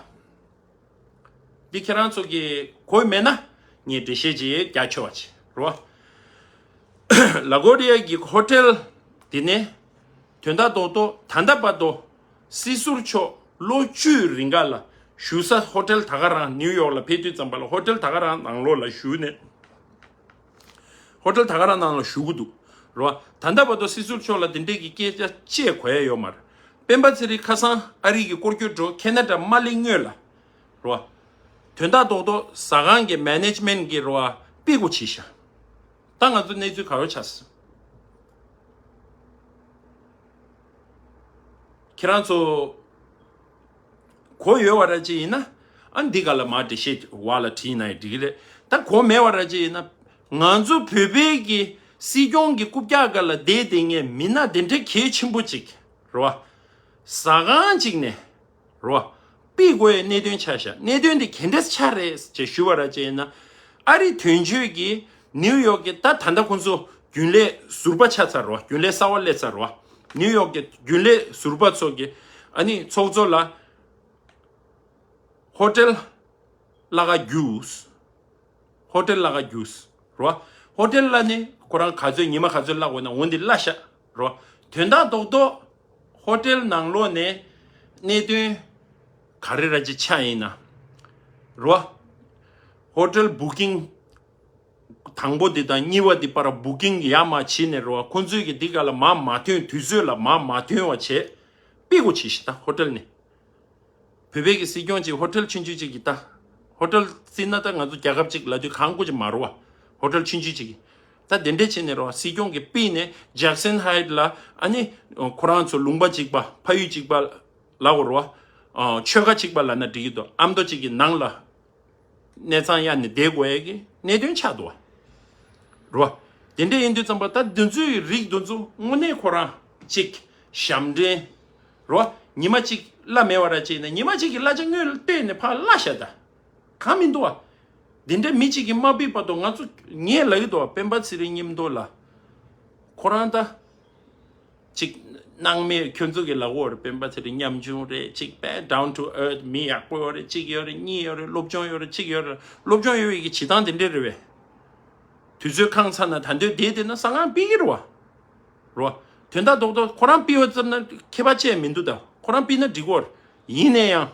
འདི་ཁྱེད་རང་ཚོ་གི་གོ་མེད་ན་ངས་འགྲེལ་བཤད་ཅིག་རྒྱག་ཆོག་པ་བྱེད་རོ། ལ་གོ་རི་ཡ་གི་ཧོ་ཊེལ་འདི་ནས་དོན་དག་རྡོག་རྡོག་ད་ལྟ་བར་དུ་སྲིད་ཟུར་མཆོག་ལོ་བཅུའི་རིང་ག་ལ་བཞུགས་ས་ཧོ་ཊེལ་ད་ག་རང་ནིའུ་ཡོག་ལ་ཕེབས་དུས་ཙམ་པ་ལ་ཧོ་ཊེལ་ད་ག་རང་ནང་ལོགས་ལ་བཞུགས་ནས། ཧོ་ཊེལ་ད་ག་རང་ནང་ལ་བཞུགས་ཀྱི་འདུག་རོ། ད་ལྟ་བར་དུ་སྲིད་ཟུར་མཆོག་ལ་དེ་འདྲས་ཀྱི་སྐད་ཆ་བཤད་གོ་ཡ་ཡོད་མ་རེད། སྤེན་པ་ཚེ་རིང་ཁ་སང་ཨ་རི་གི་སྐོར་སྐྱོད་འགྲོ་ཁེ་ན་ཌ་མ་སླེབས་སྔོན་ལ་རོ། དོན་དག་རྡོག་རྡོག་ཟ་ཁང་གི་མེ་ནེ་ཇི་མེན་གི་རོ་པི་གོ་བྱེད་ཤག་ད་ང་ཚོ་གནས་ཚུལ་ག་རེ་ཆགས་སོང་། ཁྱེད་རང་ཚོ་གོ་ཡོད་པ་ར་ཅིག་ཡིན་ན་ཨ་འདི་ག་ལ་མ་འགྲེལ་བཤད་བ་ལ་བྲིས་ན་ཡི་འགྲིག་གི་རེད། ད་གོ་མེད་པ་ར་ཅིག་ཡིན་ན་ང་ཚོ་བོད་པའི་གི་སྲིད་སྐྱོང་གི་རྐུབ་བཀྱག་ག་ལ་བསྡད་བསྡད་མཁན་མི་སྣ་དེ་འདྲ་གལ་ཆེན་པོ་ཅིག་རེད་བ། ཟ་ཁང་ཅིག་ནས་རོ། པི་གོ་ཡའི་གནད་དོན་ཆགས་ཤག་གནད་དོན་དེ་ག་འདྲས་ཆགས་རེད་ཅེས་ཞུ་བ་ར་ཅེ་ཡིན་ན། ཨ་རི་དོན་གཅོད་ཀྱིས་ནིའུ་ཡོག་གི་ད་ད་ལྟ་ཁོང་ཚོ་རྒྱུན་ལས་ཟུར་པ་ཆགས་ཚར་རོ། རྒྱུན་ལས་གསར་པ་སླེབས་ཚར་རོ། ནིའུ་ཡོག་གི་རྒྱུན་ལས་ཟུར་པ་ཚོ་གི་ཨ་ནི་ཚོགས་གཙོ་ལ་ཧོ་ཊེལ་གླ་ཁ་རྒྱུགས། ཧོ་ཊེལ་གླ་ཁ་རྒྱུགས་རོ། ཧོ་ཊེལ་གླ་ནི་ཁོ་རང་ག་ཚོད་ཉི་མ་ག་ཚོད་གླ་དགོས་ན་འོ་འདི་གླ་ཤག་རོ། དོན་དག་རྡོག་རྡོག་ཧོ་ཊེལ་ནང་ལོགས་ནས་གནད་དོན་ག་རེ་ར་ཅིག་ཆགས་ཡིན་ན་རོ། ཧོ་ཊེལ་བུ་ཀིང་དང་པོ་འདི་དང་གཉིས་པ་འདི་བར་བུ་ཀིང་ཡར་མར་བྱས་ནས་རོ། ཁོང་ཚོས་ཀྱི་འདི་ག་ལ་མར་མ་ཐོན། དུས་ཚོད་ལ་མར་མ་ཐོན་པ་བྱས་པི་གོ་བྱས་ཤག་ད་ཧོ་ཊེལ་ནས། བོད་པའི་གི་སྲིད་སྐྱོང་ཅིག་ཧོ་ཊེལ་ཆུང་ཆུང་ཅིག་གི་ད། ཧོ་ཊེལ་བརྩིས་ན་ད་ང་ཚོ་རྒྱལ་ཁབ་ཅིག་ལབ་དུས་གང་དགོས་ཅིག་མ་རུ་བ། ཧོ་ཊེལ་ཆུང་ཆུང་ཅིག་གི། ད་དེ་འདྲས་བྱས་ནས་རོ། སྲིད་སྐྱོང་གི་པི་ནས་ཇེག་སན་ཧའེ་ཊི་ལ་ཨ་ནི་ཁོ་རང་ཚོ་ལུང་པ་གཅིག་པ་ཕ་ཡུལ་གཅིག་པ་ལབ་དགོས་རོ། ཆོལ་ཁ་གཅིག་པ་ལབ་ན་འགྲིག་གི་འདུག་ཨ་མདོ་གཅིག་གི་ནང་ལ། གནས་ཚང་གཡར་ནས་བསྡད་དགོས་ཡས་ཀྱི་གནད་དོན་ཆགས་འདུག་བ། རོ། དེ་འདྲ་ཡིན་དུས་ཙམ་པ་ད་འདི་ཚོའི་རིགས་འདི་ཚོ་དངོས་གནས་ཁོ་རང་གཅིག་ཞབས་འདྲེན། རོ། ཉི་མ་གཅིག་གླ་མེད་པ་ར་ཅིག་ནས་ཉི་མ་གཅིག་གི་གླ་ཆ་དངུལ་བཏོན་ནས་ཕར་གླ་བཞག་ད། གང་མི་འདུག་བ། འདི་འདྲ་མི་གཅིག་གིས་མ་ཕུད་བར་དུ་ང་ཚོ་ངས་ལབ་ཀྱི་འདུག་བ། སྤེན་པ་ཚེ་རིང་མཉམ་དུ་ལ། ཁོ་རང་ད། ཅིག་སྣང་མེད་ཁྱོད་ཚོ་གི་ལབ་དགོས་རེད། སྤེན་པ་ཚེ་རིང་ཉམ་ཆུང་རེད། ཅིག་དཔེ་down to earth མི་ཡག་པོ་ཡོད་རེད། གཅིག་ཡོད་རེད། གཉིས་ཡོད་རེད། སློབ་སྦྱོང་ཡོད་རེད། གཅིག་ཡོད་རེད། སློབ་སྦྱོང་ཡོད་པའི་གི་བྱེད་སྟངས་དེ་འདྲས་རེད་བས། དུས་ཚོད་ཁང་ཚ་ན་ད་འདོད་བསྡད་བསྡད་ན་ས་ཁང་ཕུད་ཀྱི་རེད་བ། རོ། དོན་དག་རྡོག་རྡོག་ཁོ་རང་ཕུད་པ་ཙམ་ན་ཁྱད་པར་ཆེ་མི་འདུག་ད་ཁོ་རང་ཕུད་ན་འགྲིག་གོ་རེད། ཡིན་ནའི་ཡང་།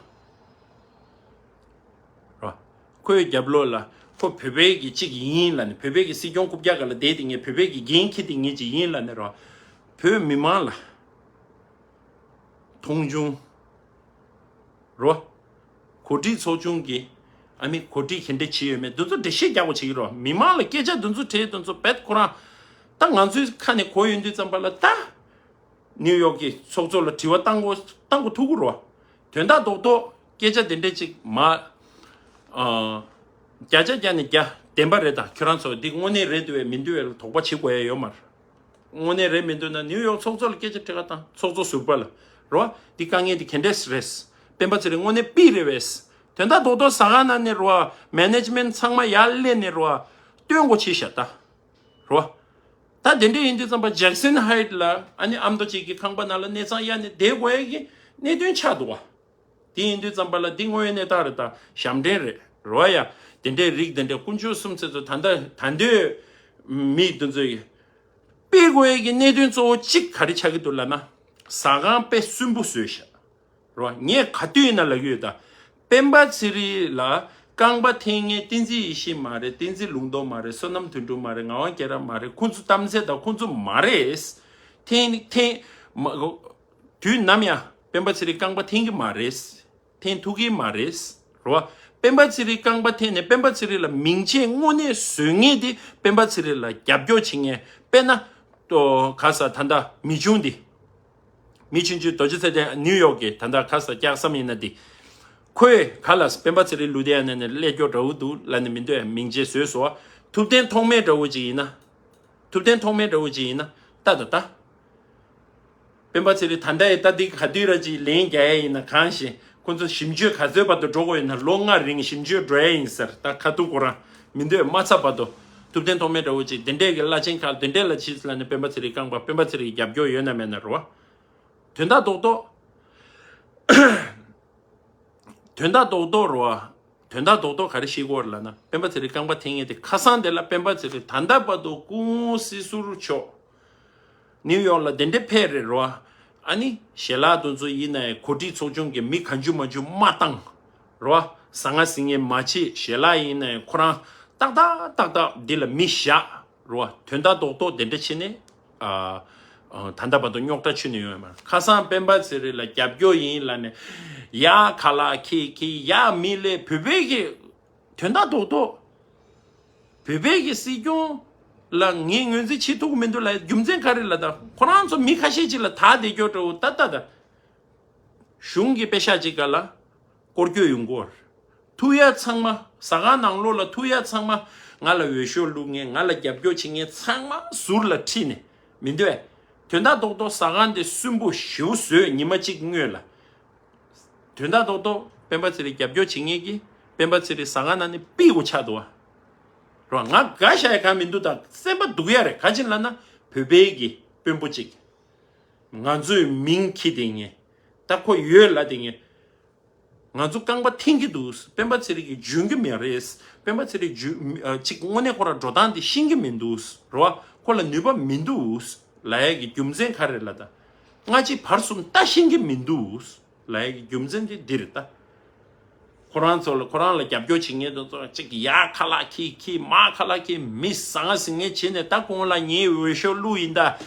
རོ། ཁོའི་རྒྱབ་ལོགས་ལ་ཁོ་བོད་པའི་གི་གཅིག་ཡིན་ལབ་ནས། བོད་པའི་གི་སྲིད་སྐྱོང་རྐུབ་བཀྱག་སྒང་ལ་བསྡད་དེ་ངས་བོད་པའི་གི་འགན་འཁྱེར་དེ་ངས་ཅིག་ཡིན་ལབ་ནས་རོ། བོད་མི་མང་ལ་མཐོང་ཆུང་རོ། གོ་སྒྲིག་ཚོགས་ཆུང་གི་ཨ་མི་གོ་སྒྲིག་ག་འདྲ་བྱས་ཡོད་མེད་འདི་ཚོ་འགྲེལ་བཤད་རྒྱག་དགོས་བྱེད་ཀྱི་རོ། མི་མང་ལ་སྐད་ཆ་འདི་ཚོ་དྲིས་འདི་ཚོ་བེད་ཁོ་རང་། ད་ང་ཚོའི་ཁ་ནས་གོ་ཡོང་དུས་ཙམ་པ་ལ་ད། ནིའུ་ཡོག་གི་ཚོགས་གཙོ་ལ་དྲི་བ་བཏང་དགོས་བཏང་དགོས་ཐུག་གི་རོ། དོན་དག་རྡོག་རྡོག་སྐད་ཆ་དེ་འདྲས་ཅིག་མ། ཨ། བརྒྱ་ཆ་བརྒྱ་ནས་བརྒྱ་བདེན་པ་རེད། ད་ཁྱོད་རང་ཚོ་འདི་དངོས་གནས་རེད་འདུག་བས་མི་འདུག་བས་ལ་དོགས་པ་བྱེད་དགོས་ཡ་ཡོད་མ་རེད། དངོས་གནས་རེད་མི་འདུག་ན་ནིའུ་ཡོག་ཚོགས་གཙོ་ལ་སྐད་ཆ་དྲི་ག་བཏང་། ཚོགས་གཙོ་ཟུར་པ་ལ་རོ། འདི་དཀའ་ངལ་འདི་ག་འདྲས་རེད། སྤེན་པ་ཚེ་རིང་དངོས་གནས་པི་རེད་བས། དོན་དག་རྡོག་རྡོག་ཟ་ཁང་ནང་ནས་རོ། མེ་ནེ་ཇི་མེན་ཚང་མ་ཡར་སླེབས་ནས་རོ། སྟོན་དགོས་བྱས་ཤག་ད། རོ། ད་དེ་འདྲ་ཡིན་དུས་ཙམ་པ་ཇེག་སན་ཧའེ་ཊི་ལ་ཨ་ནི་ཨ་མདོ་གཅིག་གི་ཁང་པ་ནང་ལ་གནས་ཚང་གཡར་ནས་བསྡད་དགོས་ཡ་གི་གནད་དོན་ཆགས་འདུག་བ། དེ་ཡིན་དུས་ཙམ་པ་ལ་འདི་དངོས་ཡོད་གནས་སྟངས་རེད། ད་ཞབས་འདྲེན་རེད་རོ། ཡ་དེ་འདྲའི་རིགས་དེ་འདྲའི་དཀོན་མཆོག་གསུམ་ཚེ་ཚོ་ད་ལྟ་ད་འདོད་མི་དེ་ཚོ་ཡི་སྤེལ་དགོས་ཡ་གི་གནད་དོན་གཙོ་བོ་གཅིག་ག་རེ་ཆགས་ཀྱི་འདུག་ལབ་ན། ཟ་ཁང་དཔེ་སུན་པོ་བཟོས་ཤག་རོ། ངས་ག་དུས་ཡིན་ན་ལབ་ཀྱི་ཡོད་ད། སྤེན་པ་ཚེ་རིང་ལ་ རྐང་པ་འཐེན་མཁན་བསྟན་འཛིན་ཡེ་ཤེས་མ་རེད། བསྟན་འཛིན་ལུང་རྟོགས་མ་རེད། བསོད་ནམས་དོན་གྲུབ་མ་རེད། ངག་དབང་རྒྱལ་རབས་མ་རེད། ཁོང་ཚོ་གཏམ་ཚད་དང་ཁོང་ཚོ་མ་རེད། འཐེན་འཐེན་མ་དུས་ནམ་ཡང་སྤེན་པ་ཚེ་རིང་རྐང་པ་འཐེན་གྱི་མ་རེད། འཐེན་ཐུབ་ཀྱི་མ་རེད། རེད་བ། སྤེན་པ་ཚེ་རིང་རྐང་པ་འཐེན་ནས་སྤེན་པ་ཚེ་རིང་ལ་མིང་ཆད་དངོས་གནས་བཟོ་མཁན་དེ་སྤེན་པ་ཚེ་རིང་ལ་རྒྱབ་སྐྱོར་བྱེད་མཁན། དཔེར་ན། ཨོ། ག་ས་ད་ལྟ་མི་ཆུང་འདི། མི་ཆུང་ཆུང་རྡོ་རྗེ་ཚེ་བརྟན་ནིའུ་ཡོག་གི་ད་ལྟ་ག་ས་སྐྱག་ཟམ་ཡིན་ན་འདི། ཁོས་ག་ལ་སྤེན་པ་ཚེ་རིང་ལུས་བསྡད་ཡ་ནས་ནས་སླེབས་སྐྱོ་འདྲ་བོ་འདུག་ལབ་ནས་མི་འདོད་ཡ་མིང་ཆད་བཟོས་སོ། ཐུབ་བསྟན་ཐོགས་མེད་འདྲ་བོ་ཅིག་ཡིན་ན། ཐུབ་བསྟན་ཐོགས་མེད་འདྲ་བོ་ཅིག་ཡིན་ན། ལྟ་ད་ལྟ། སྤེན་པ་ཚེ་རིང་ད་ལྟ་ཡི་ད་འདི་ག་དུས་ར་ཅིག་ལན་རྒྱག་ཡ་ཡིན་ན་གང་ཞིག་ཁོ་ཚོ་ཞིབ་འཇུག་ག་ཚོད་བར་དུ་འགྲོ་དགོས་ཡིན་ན་ལོ་ལྔ་རིང་ཞིབ་འཇུག་འགྲོ་ཡ་ཡིན་ཟེར། ད་ཁ་ཐུག་ཁོ་རང་མི་འདོད་མ་ཚར་བར་དུ། ཐུབ་བསྟན་ཐོགས་མེད་འདྲ་བོ་ཅིག་དེ་འདྲས་ཀྱི་བླ་ཆེན་ཁག་དེ་འདྲས་ལ་ཕྱིས་ལ་ནི་སྤེན་པ་ཚེ་རིང་རྐང་པ་སྤེན་པ་ཚེ་རིང་གི་རྒྱབ་སྐྱོར་ཡོད་ན་མེད་ན་རེད་བ། དོན་དག་རྡོག་རྡོག་དོན་དག་རྡོག་རྡོག་རེད་བ། དོན་དག་རྡོག་རྡོག་ག་རེ་ཤེས་དགོས་རེད་ལབ་ན་སྤེན་པ་ཚེ་རིང་རྐང་པ་འཐེན་མཁན་དེ་ཁ་སང་དེ་ལ་སྤེན་པ་ཚེ་རིང་ད་ལྟ་བར་དུ་སྐུ་ངོ་སྲིད་ཟུར་མཆོག་ནིའུ་ཡོག་ལ་དེ་འདྲའི་ཕེབས་རེད་རོ། ཨ་ནི་ཞལ་ལག་དེ་ཚོ་ཡིན་ནའི་གོ་སྒྲིག་ཚོགས་ཆུང་གི་མི་གང་བྱུང་མ་བྱུང་མ་བཏང་། རོ། ཟ་ང་ཟིང་ངེ་མ་བྱེད། ཞལ་ལག་ཡིན་ནའི་ཁོ་རང་ཏག་ཏག་ཏག་ཏག་འདི་ལ་མི་བཞག་རོ། དོན་དག་རྡོག་རྡོག་དེ་འདྲ་བྱས་ནས་ཨ། ཨ། ད་ལྟ་བར་དུ་རྙོག་དྲ་ཆུ་ནས་ཡོང་ཡོད་མ་རེད། ཁ་སང་སྤེན་པ་ཚེ་རིང་ལ་རྒྱབ་སྐྱོར་ཡིན་ལབ་ནས་ཡ་ཁ་ལག་ཁྱེར་ཁྱེར་ཡ་མི་ལས་བོད་པའི་གི་དོན་དག་རྡོག་རྡོག་བོད་པའི་གི་སྲིད་སྐྱོང་ལ་ངས་ངོས་འཛིན་བྱེད་ཐུབ་ཀྱི་མི་འདུག་ལ་རྒྱུ་མཚན་ག་རེ་ལ་ད་ཁོ་རང་ཚོ་མི་ཁ་ཤས་ཅིག་ལ་ད་དེ་སྐྱོ་འདྲ་བོ་ད་ལྟ་ད་གཞུང་གི་པེ་ཤག་ཅིག་ག་ལ་སྐོར་སྐྱོད་ཡོང་གོ། ཐུག་ཡ་ཚང་མ་ཟ་ཁང་ནང་ལོགས་ལ་ཐུག་ཡ་ཚང་མ་ང་ལ་འོས་ཤོག་བླུག་མཁན་ང་ལ་རྒྱབ་སྐྱོར་བྱེད་མཁན་ཚང་མ་ཟུར་ལ་ཁྲིད་ནས་མི་འདོད། དོན་དག་རྡོག་རྡོག་ཟ་ཁང་དེ་སུན་པོ་ཞེ་པོ་བཟོས་ཉི་མ་གཅིག་སྔོན་ལ། དོན་དག་རྡོག་རྡོག་སྤེན་པ་ཚེ་རིང་རྒྱབ་སྐྱོར་བྱེད་མཁན་གྱིས་སྤེན་པ་ཚེ་རིང་ཟ་ཁང་ནང་ནས་ཕུད་དགོས་ཆགས་འདུག་བ། རོ། ང་དགའ་ཤ་ཡ་གང་མི་འདུག་ད་སེམས་པ་སྡུག་ཡ་རེད། ག་ཅི་ལབ་ན་བོད་པའི་གི་དཔོན་པོ་གཅིག་ང་ཚོའི་མིང་འཁྱེར་དེ་ངས་ད་ཁོ་ཡོད་ལ་དེ་ངས་ང་ཚོ་རྐང་པ་འཐེན་གྱི་འདུག་སྤེན་པ་ཚེ་རིང་གི་འཇོན་གྱི་མེད་རེད། སྤེན་པ་ཚེ་རིང་འཇོན་ཨ། གཅིག་དངོས་གནས་ཁོ་རང་འགྲོ་སྟངས་དེ་ཤེས་ཀྱི་མི་འདུག་རོ། ཁོ་ལ་ནུས་པ་མི་འདུག་ལབ་ཡ་གི་རྒྱུ་མཚན་ག་རེ་ལ་ད་སྔ་ཕྱི་བར་གསུམ་ལྟ་ཤེས་ཀྱི་མི་འདུག་ལབ་ཡ་གི་རྒྱུ་མཚན་དེ་འདི་རེད་ད། ཁོ་རང་ཚོ་ལ་ཁོ་རང་ལ་རྒྱབ་སྐྱོར་བྱེད་མཁན་དེ་ཚོ་གཅིག་ཡ་ཁ་ལག་ཁྱེར་ཁྱེར་མ་ཁ་ལག་ཁྱེར་མི་ཟང་ཟིང་ངེ་བྱེད་ནས་ད་ཁོང་ལ་ངའི་འོས་ཤོག་བླུགས་ཡིན་ད།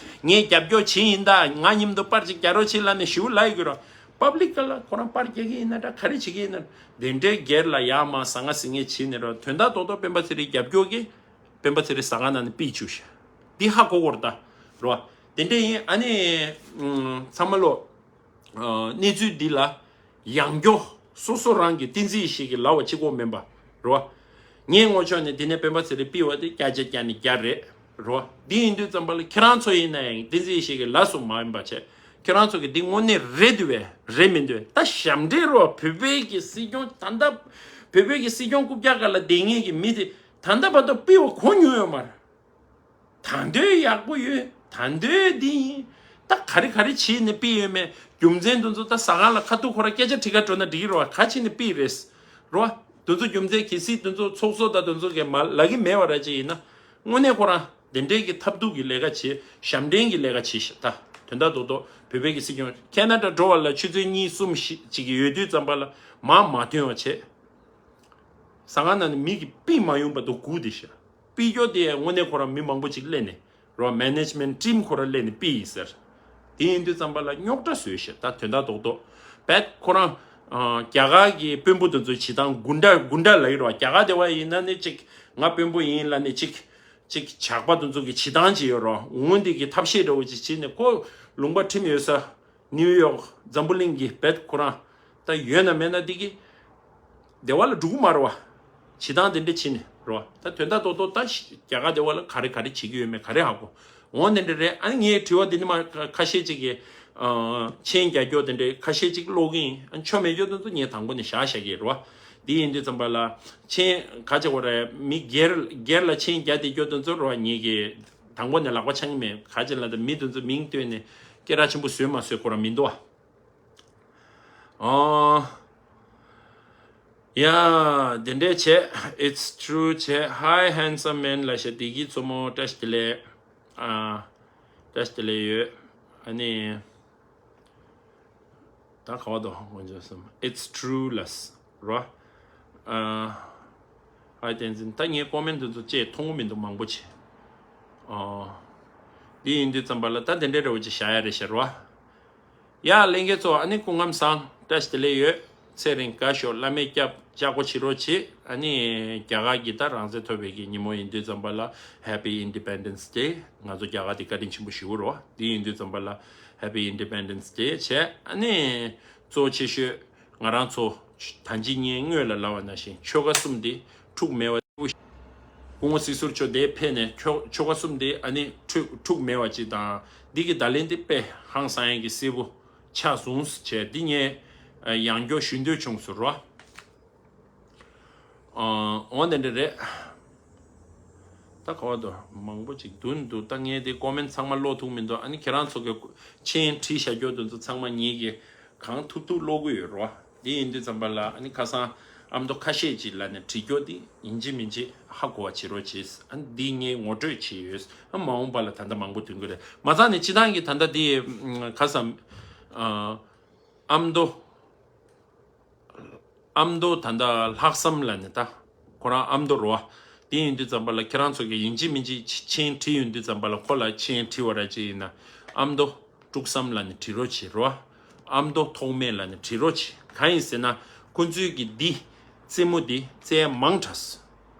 ངའི་རྒྱབ་སྐྱོར་བྱེད་ཡིན་ད། ང་མཉམ་དུ་པར་ཅིག་རྒྱག་རོགས་བྱེད་ལབ་ནས་ཞུ་ལབ་ཡོད་ཀྱི་རོ། པབ་ལིག་ག་ལ་ཁོ་རང་པར་རྒྱག་གི་ཡིན་ན་འདྲ་ག་རེ་བྱེད་ཀྱི་ཡིན་ན་དེ་འདྲའི་སྒེར་ལ་ཡ་མ་ཟང་ཟིང་ངེ་བྱེད་ནས་རོ། དོན་དག་རྡོག་རྡོག་སྤེན་པ་ཚེ་རིང་རྒྱབ་སྐྱོར་གྱིས་སྤེན་པ་ཚེ་རིང་ཟ་ཁང་ནང་ནས་ཕུད་བཅུག་ཤག་འདི་ཧ་གོ་གོ་ར་ད་རོ། དེ་འདྲ་ཡིན་ཨ་ནི་ཚང་མ་ལོ། གནས་ཚུལ་འདི་ལ་ཡང་སྐྱོ་སོ་སོ་རང་གི་བསྟན་འཛིན་ཡེ་ཤེས་ཀྱི་ལབ་པ་གཅིག་པོ་མིན་པ་རོ། ངའི་ངོ་ཕྱོགས་ནས་འདི་ནས་སྤེན་པ་ཚེ་རིང་པི་བ་དེ་བརྒྱ་ཆ་བརྒྱ་ནས་བརྒྱ་རེད་རོ། འདི་ཡིན་དུས་ཙམ་པ་ལ་ཁྱེད་རང་ཚོ་ཡིན་ན་ཡང་བསྟན་འཛིན་ཡེ་ཤེས་ཀྱི་ལབ་སུ་མ་ཡིན་པ་བྱས་ཁྱེད་རང་ཚོ་གི་འདི་དངོས་གནས་རེད་འདུག་བས་རེད་མི་འདུག་ད་ཞབས་འདྲེན་རོ། བོད་པའི་གི་སྲིད་སྐྱོང་ད་ལྟ་བོད་པའི་གི་སྲིད་སྐྱོང་རྐུབ་བཀྱག་སྒང་ལ་བསྡད་མཁན་གྱི་མི་དེ་ད་ལྟ་བར་དུ་པི་བ་གོ་མྱོང་ཡོད་མ་རེད། ད་འདོད་ཡག་པོ་ཡོད། ད་འདོད་འདི་ཡིན། ད་ག་རེ་ག་རེ་བྱས་ནས་ཕུད་ཡོད་མེད་རྒྱུ་མཚན་དེ་ཚོ་ད་ཟ་ཁང་ལ་ཁ་ཐུག་ཁོ་ར་སྐད་ཆ་དྲི་ག་འགྲོ་ན་འགྲིག་གི་རེད་བ། ག་བྱས་ནས་ཕུད་རེད་རོ། དེ་ཚོ་རྒྱུ་མཚན་གལ་སྲིད་དེ་ཚོ་ཚོགས་གཙོ་དང་དེ་ཚོ་གི་མ་ལབ་ཀྱི་མེད་པ་ར་ཅིག་ཡིན་ན་དངོས་གནས་ཁོ་རང་དེ་འདྲའི་གི་ཐབས་སྡུག་གི་ལས་ཀ་བྱེད་ཞབས་འདྲེན་གྱི་ལས་ཀ་བྱེད་ཤག་ད་དོན་དག་རྡོག་རྡོག་བོད་པའི་གི་སྲིད་སྐྱོང་ཁེ་ན་ཌ་འགྲོ་བ་ལ་ཆུ་ཚོད་གཉིས་གསུམ་བཞི་ཅིག་ཡོད་དུས་ཙམ་པ་ལ་མར་མ་ཐོན་པ་བྱས། ཟ་ཁང་ནང་ནས་མི་གིས་ཕུད་མ་ཡོང་བར་དུ་སྒུག་བསྡད་ཤག་པི་ཅོ་དེ་དངོས་གནས་ཁོ་རང་མི་མང་པོ་ཅིག་སླེབས་ནས་རོ། མེ་ནེཇ་མེན་ཊི་ཊིམ་ཁོ་རང་སླེབས་ནས་ཕུད་ཡིན་ཟེར། དེ་ཡིན་དུས་ཙམ་པ་ལ་རྙོག་དྲ་བཟོས་ཤག་ད་དོན་དག་རྡོག་རྡོག་བེད་ཁོ་རང་ཨ། རྒྱ་གར་གྱི་དཔོན་པོ་དེ་ཚོའི་བྱེད་སྟངས་གུན་ཌ་གུན་ཌ་ལབ་ཀྱི་རོ། རྒྱ་གར་དེ་བ་ཡིན་ན་ནི་ཅིག་ང་དཔོན་པོ་ཡིན་ལབ་ནས་ཅིག་ཅིག་ཇག་པ་དེ་ཚོ་གི་བྱེད་སྟངས་ཅིག་ཡོད་རོ། འོ་འདི་གི་ཐབས་ཤེས་འདྲ་བོ་ཅིག་བྱས་ནས་ཁོ་ལུང་པ་ཁྲིམས་ཡོད་ས། ནིའུ་ཡོག་འཛམ་བུ་གླིང་གི་བེད་ཁོ་རང་ད་ཡོད་ན་མེད་ན་འདི་གི་སྡེ་བ་ལ་འགྲོ་གི་མ་རེད་བ། བྱེད་སྟངས་དེ་འདྲ་བྱས་ནས་རེད་བ། ད་དོན་དག་རྡོག་རྡོག་ད་རྒྱ་གར་སྡེ་བ་ལ་ག་རེ་ག་རེ་བྱེད་ཀྱི་ཡོད་མེད་ག་རེ་ཧ་གོ། འོ་དེ་འདྲ་རེད། ཨ་ནི་ངས་དྲི་བ་འདི་ནི་མ་ཁ་ཤས་ཅིག་གིས་མཆན་རྒྱག་རྒྱུ་དེ་འདྲ་ཁ་ཤས་ཅིག་ཀློག་གི་ཡིན། ཨ་ནི་ཆོ་མེད་རྒྱུ་དེ་ཚོ་ངས་དང་པོ་ནས་བཞག་བཞག་གི་རེད་བ། འདི་ཡིན་དུས་ཙམ་པ་ལ་མཆན་ག་ཅིག་བ་རེད། མི་སྒེར་སྒེར་ལ་མཆན་རྒྱག་བསྡད་རྒྱུ་དེ་ཚོ་རེད་བ། ངས་གི་དང་པོ་ནས་ལག་པ་འཆང་གི་མེད། ག་ཅིག་ལ་ད་མི་དེ་ཚོ་མིང་བཏོན་ནས་སྐད་གྲགས་ཆེན་པོ་བཟོས་མ་བཟོས་ཁོ་རང་མི་འདུག་ཨ། ཨོ། ཡ། དེ་འདྲས་བྱས། It's true བྱས། Hi handsome man ལ་ཤ་བདེ་སྐྱིད་མཚོ་མོ་བཀྲ་ཤིས་བདེ་ལེགས། ཨ། བཀྲ་ཤིས་བདེ་ལེགས་ཡོད། ཨ་ནི། ད་ག་བ་དོ་ངོ་འཇོག་སམ། It's true ལ་ས་རོ། ཨ། ཧའི་བསྟན་འཛིན། ད་ངའི་ཀོ་མེན་འདི་ཚོ་ཅེས་མཐོང་གི་མི་འདུག་མང་པོ་ཆེ། ཨོ། འདི་ཡིན་དུས་ཙམ་པ་ལ་ད་དེ་འདྲའི་རེ་བ་ཅིག་བཞག་ཡ་རེད་ཤག་རོ། ཡ་ལྷན་རྒྱས་ཚོ། ཨ་ནི་སྐུ་ཁམས་བཟང་། བཀྲ་ཤིས་བདེ་ལེགས་ཡོད། ཚེ་རིང་དགའ་ཤོག་བླ་མས་སྐྱབས། ལྕགས་པོ་བྱེད་རོགས་བྱེད། ཨ་ནི་རྒྱ་གར་གྱི་ད་རང་བཙན་ཐོབ་པའི་གི་ཉིན་མོ་ཡིན་དུས་ཙམ་པ་ལ་Happy Independence Day། ང་ཚོ་རྒྱ་གར་དེ་བཀའ་དྲིན་ཆེན་པོ་ཞེ་པོ་རོ། འདི་ཡིན་དུས་ཙམ་པ་ལ་Happy Independence Day་བྱས། ཨ་ནི་གཙོ་ཆེ་ཤོས་ང་རང་ཚོ་ད་ཅི་ངས་སྔོན་ལ་ལབ་པ་ནང་བཞིན་ཆོལ་ཁ་གསུམ་འདི་འཁྲུག་མེད་པ། སྐུ་ངོ་སྲིད་ཟུར་མཆོག་འདིར་ཕེབས་ནས་ཆོལ་ཆོལ་ཁ་གསུམ་འདི་ཨ་ནི་འཁྲུག་འཁྲུག་མེད་པ་ཅིག་དང་། འདི་གི་བརྡ་ལན་འདི་དཔེ་ཧང་སང་ཡག་གི་གསལ་པོ་ཆགས་སོང་ཟེར་འདི་ངས་ཡང་བསྐྱར་ཞུ་འདོད་བྱུང་སོང་རོ། ཨ། འོ་དེ་འདྲ་རེད། ད་ག་བ་དུ་མང་པོ་ཅིག་འདུག་འདུག་ད་ངས་དེ་ཀོ་མེན་ཚང་མ་ཀློག་ཐུབ་མི་འདུག་ཨ་ནི་ཁྱེད་རང་ཚོ་གི་མཆན་བྲིས་བཞག་རྒྱུ་དེ་ཚོ་ཚང་མ་ངེད་ཀྱིས་གང་ཐུབ་ཐུབ་ཀློག་གི་ཡོད་རོ། དེ་ཡིན་དུས་ཙམ་པ་ལ་ཨ་ནི་ཁ་སང་ཨ་མདོ་ཁ་ཤས་ཅིག་ལ་ནས་བྲིས་རྒྱུ་དེ་ཡིན་གཅིག་མིན་གཅིག་ཧ་གོ་བ་བྱེད་རོགས་བྱེད། ཨ་ནི་འདི་ངས་ངོ་སྤྲོད་བྱས་ཡོད། ཨ་མ་འོངས་པ་ལ་ད་ལྟ་མང་པོ་འདོན་གི་རེད། མ་ཚང་ནས་སྤྱི་བཏང་གི་ད་ལྟ་དེ་ཁ་སང་ཨ་མདོ། ཨ་མདོ་ད་ལྟ་ལྷག་བསམ་ལ་ནི་ད་ཁོ་རང་ཨ་མདོ་རོ། དེ་ཡིན་དུས་ཙམ་པ་ལ་ཁྱེད་རང་ཚོ་གིས་ཡིན་གཅིག་མིན་གཅིག་མཆན་བྲིས་ཡོང་དུས་ཙམ་པ་ལ་ཁོ་ལ་མཆན་བྲིས་པ་ར་ཅིག་ཡིན་ན་ཨ་མདོ་དཀྲུག་བསམ་ལ་ནི་བྲིས་རོགས་བྱེད་རོ། ཨ་མདོ་ཐོགས་མེད་ལ་ནི་བྲིས་རོགས་བྱེད། གང་ཡིན་ཟེར་ན་ཁོ་ཚོས་གི་འདི་རྩེད་མོ་འདི་རྩེ་མང་དྲགས་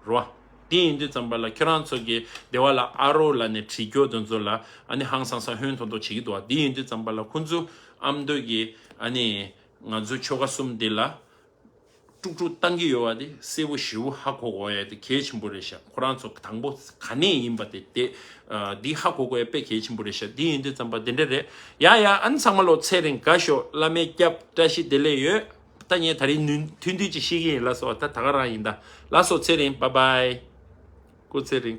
རོ། དེ་ཡིན་དུས་ཙམ་པ་ལ་ཁྱེད་རང་ཚོ་གིས་སྡེ་བ་ལ་ཨ་རོ་ལ་ནི་བྲིས་རྒྱུ་དེ་ཚོ་ལ་ཨ་ནི་ཧང་སང་སང་ཧོན་ཐོར་ཐོར་བྱེད་ཀྱི་འདུག་དེ་ཡིན་དུས་ཙམ་པ་ལ་ཁོ་ཚོ་ཨ་མདོ་གི་ཨ་ནི། ང་ཚོའི་ཆོལ་ཁ་གསུམ་འདི་ལ་དཀྲུག་དཀྲུག་བཏང་གི་ཡོད་པ་དེ་གསལ་པོ་ཞེ་པོ་ཧ་གོ་དགོས་ཡ་དེ་གལ་ཆེན་པོ་རེད་ཤག་ཁོ་རང་ཚོ་དང་པོ་ག་ནས་ཡིན་པ་དེ་དེ་འདི་ཧ་གོ་དགོས་ཡ་དཔེ་གལ་ཆེན་པོ་རེད་ཤག་འདི་ཡིན་དུས་ཙམ་པ་འདི་འདྲ་རེད། ཡ་ཡ། ཨ་ནི་ཚང་མ་ལོ་ཚེ་རིང་དགའ་ཤོག་བླ་མས་སྐྱབས། བཀྲ་ཤིས་བདེ་ལེགས་ཡོད། ད་ངས་ད་རིང་ནུས་ཐུང་ཐུང་ཅིག་ཤེས་ཀྱི་ཡིན། ལགས་སོ། ད་ད་ག་རང་ཡིན་ད། ལགས་སོ། ཚེ་རིང་། བཱའི་བཱའི། སྐུ་ཚེ་རིང་།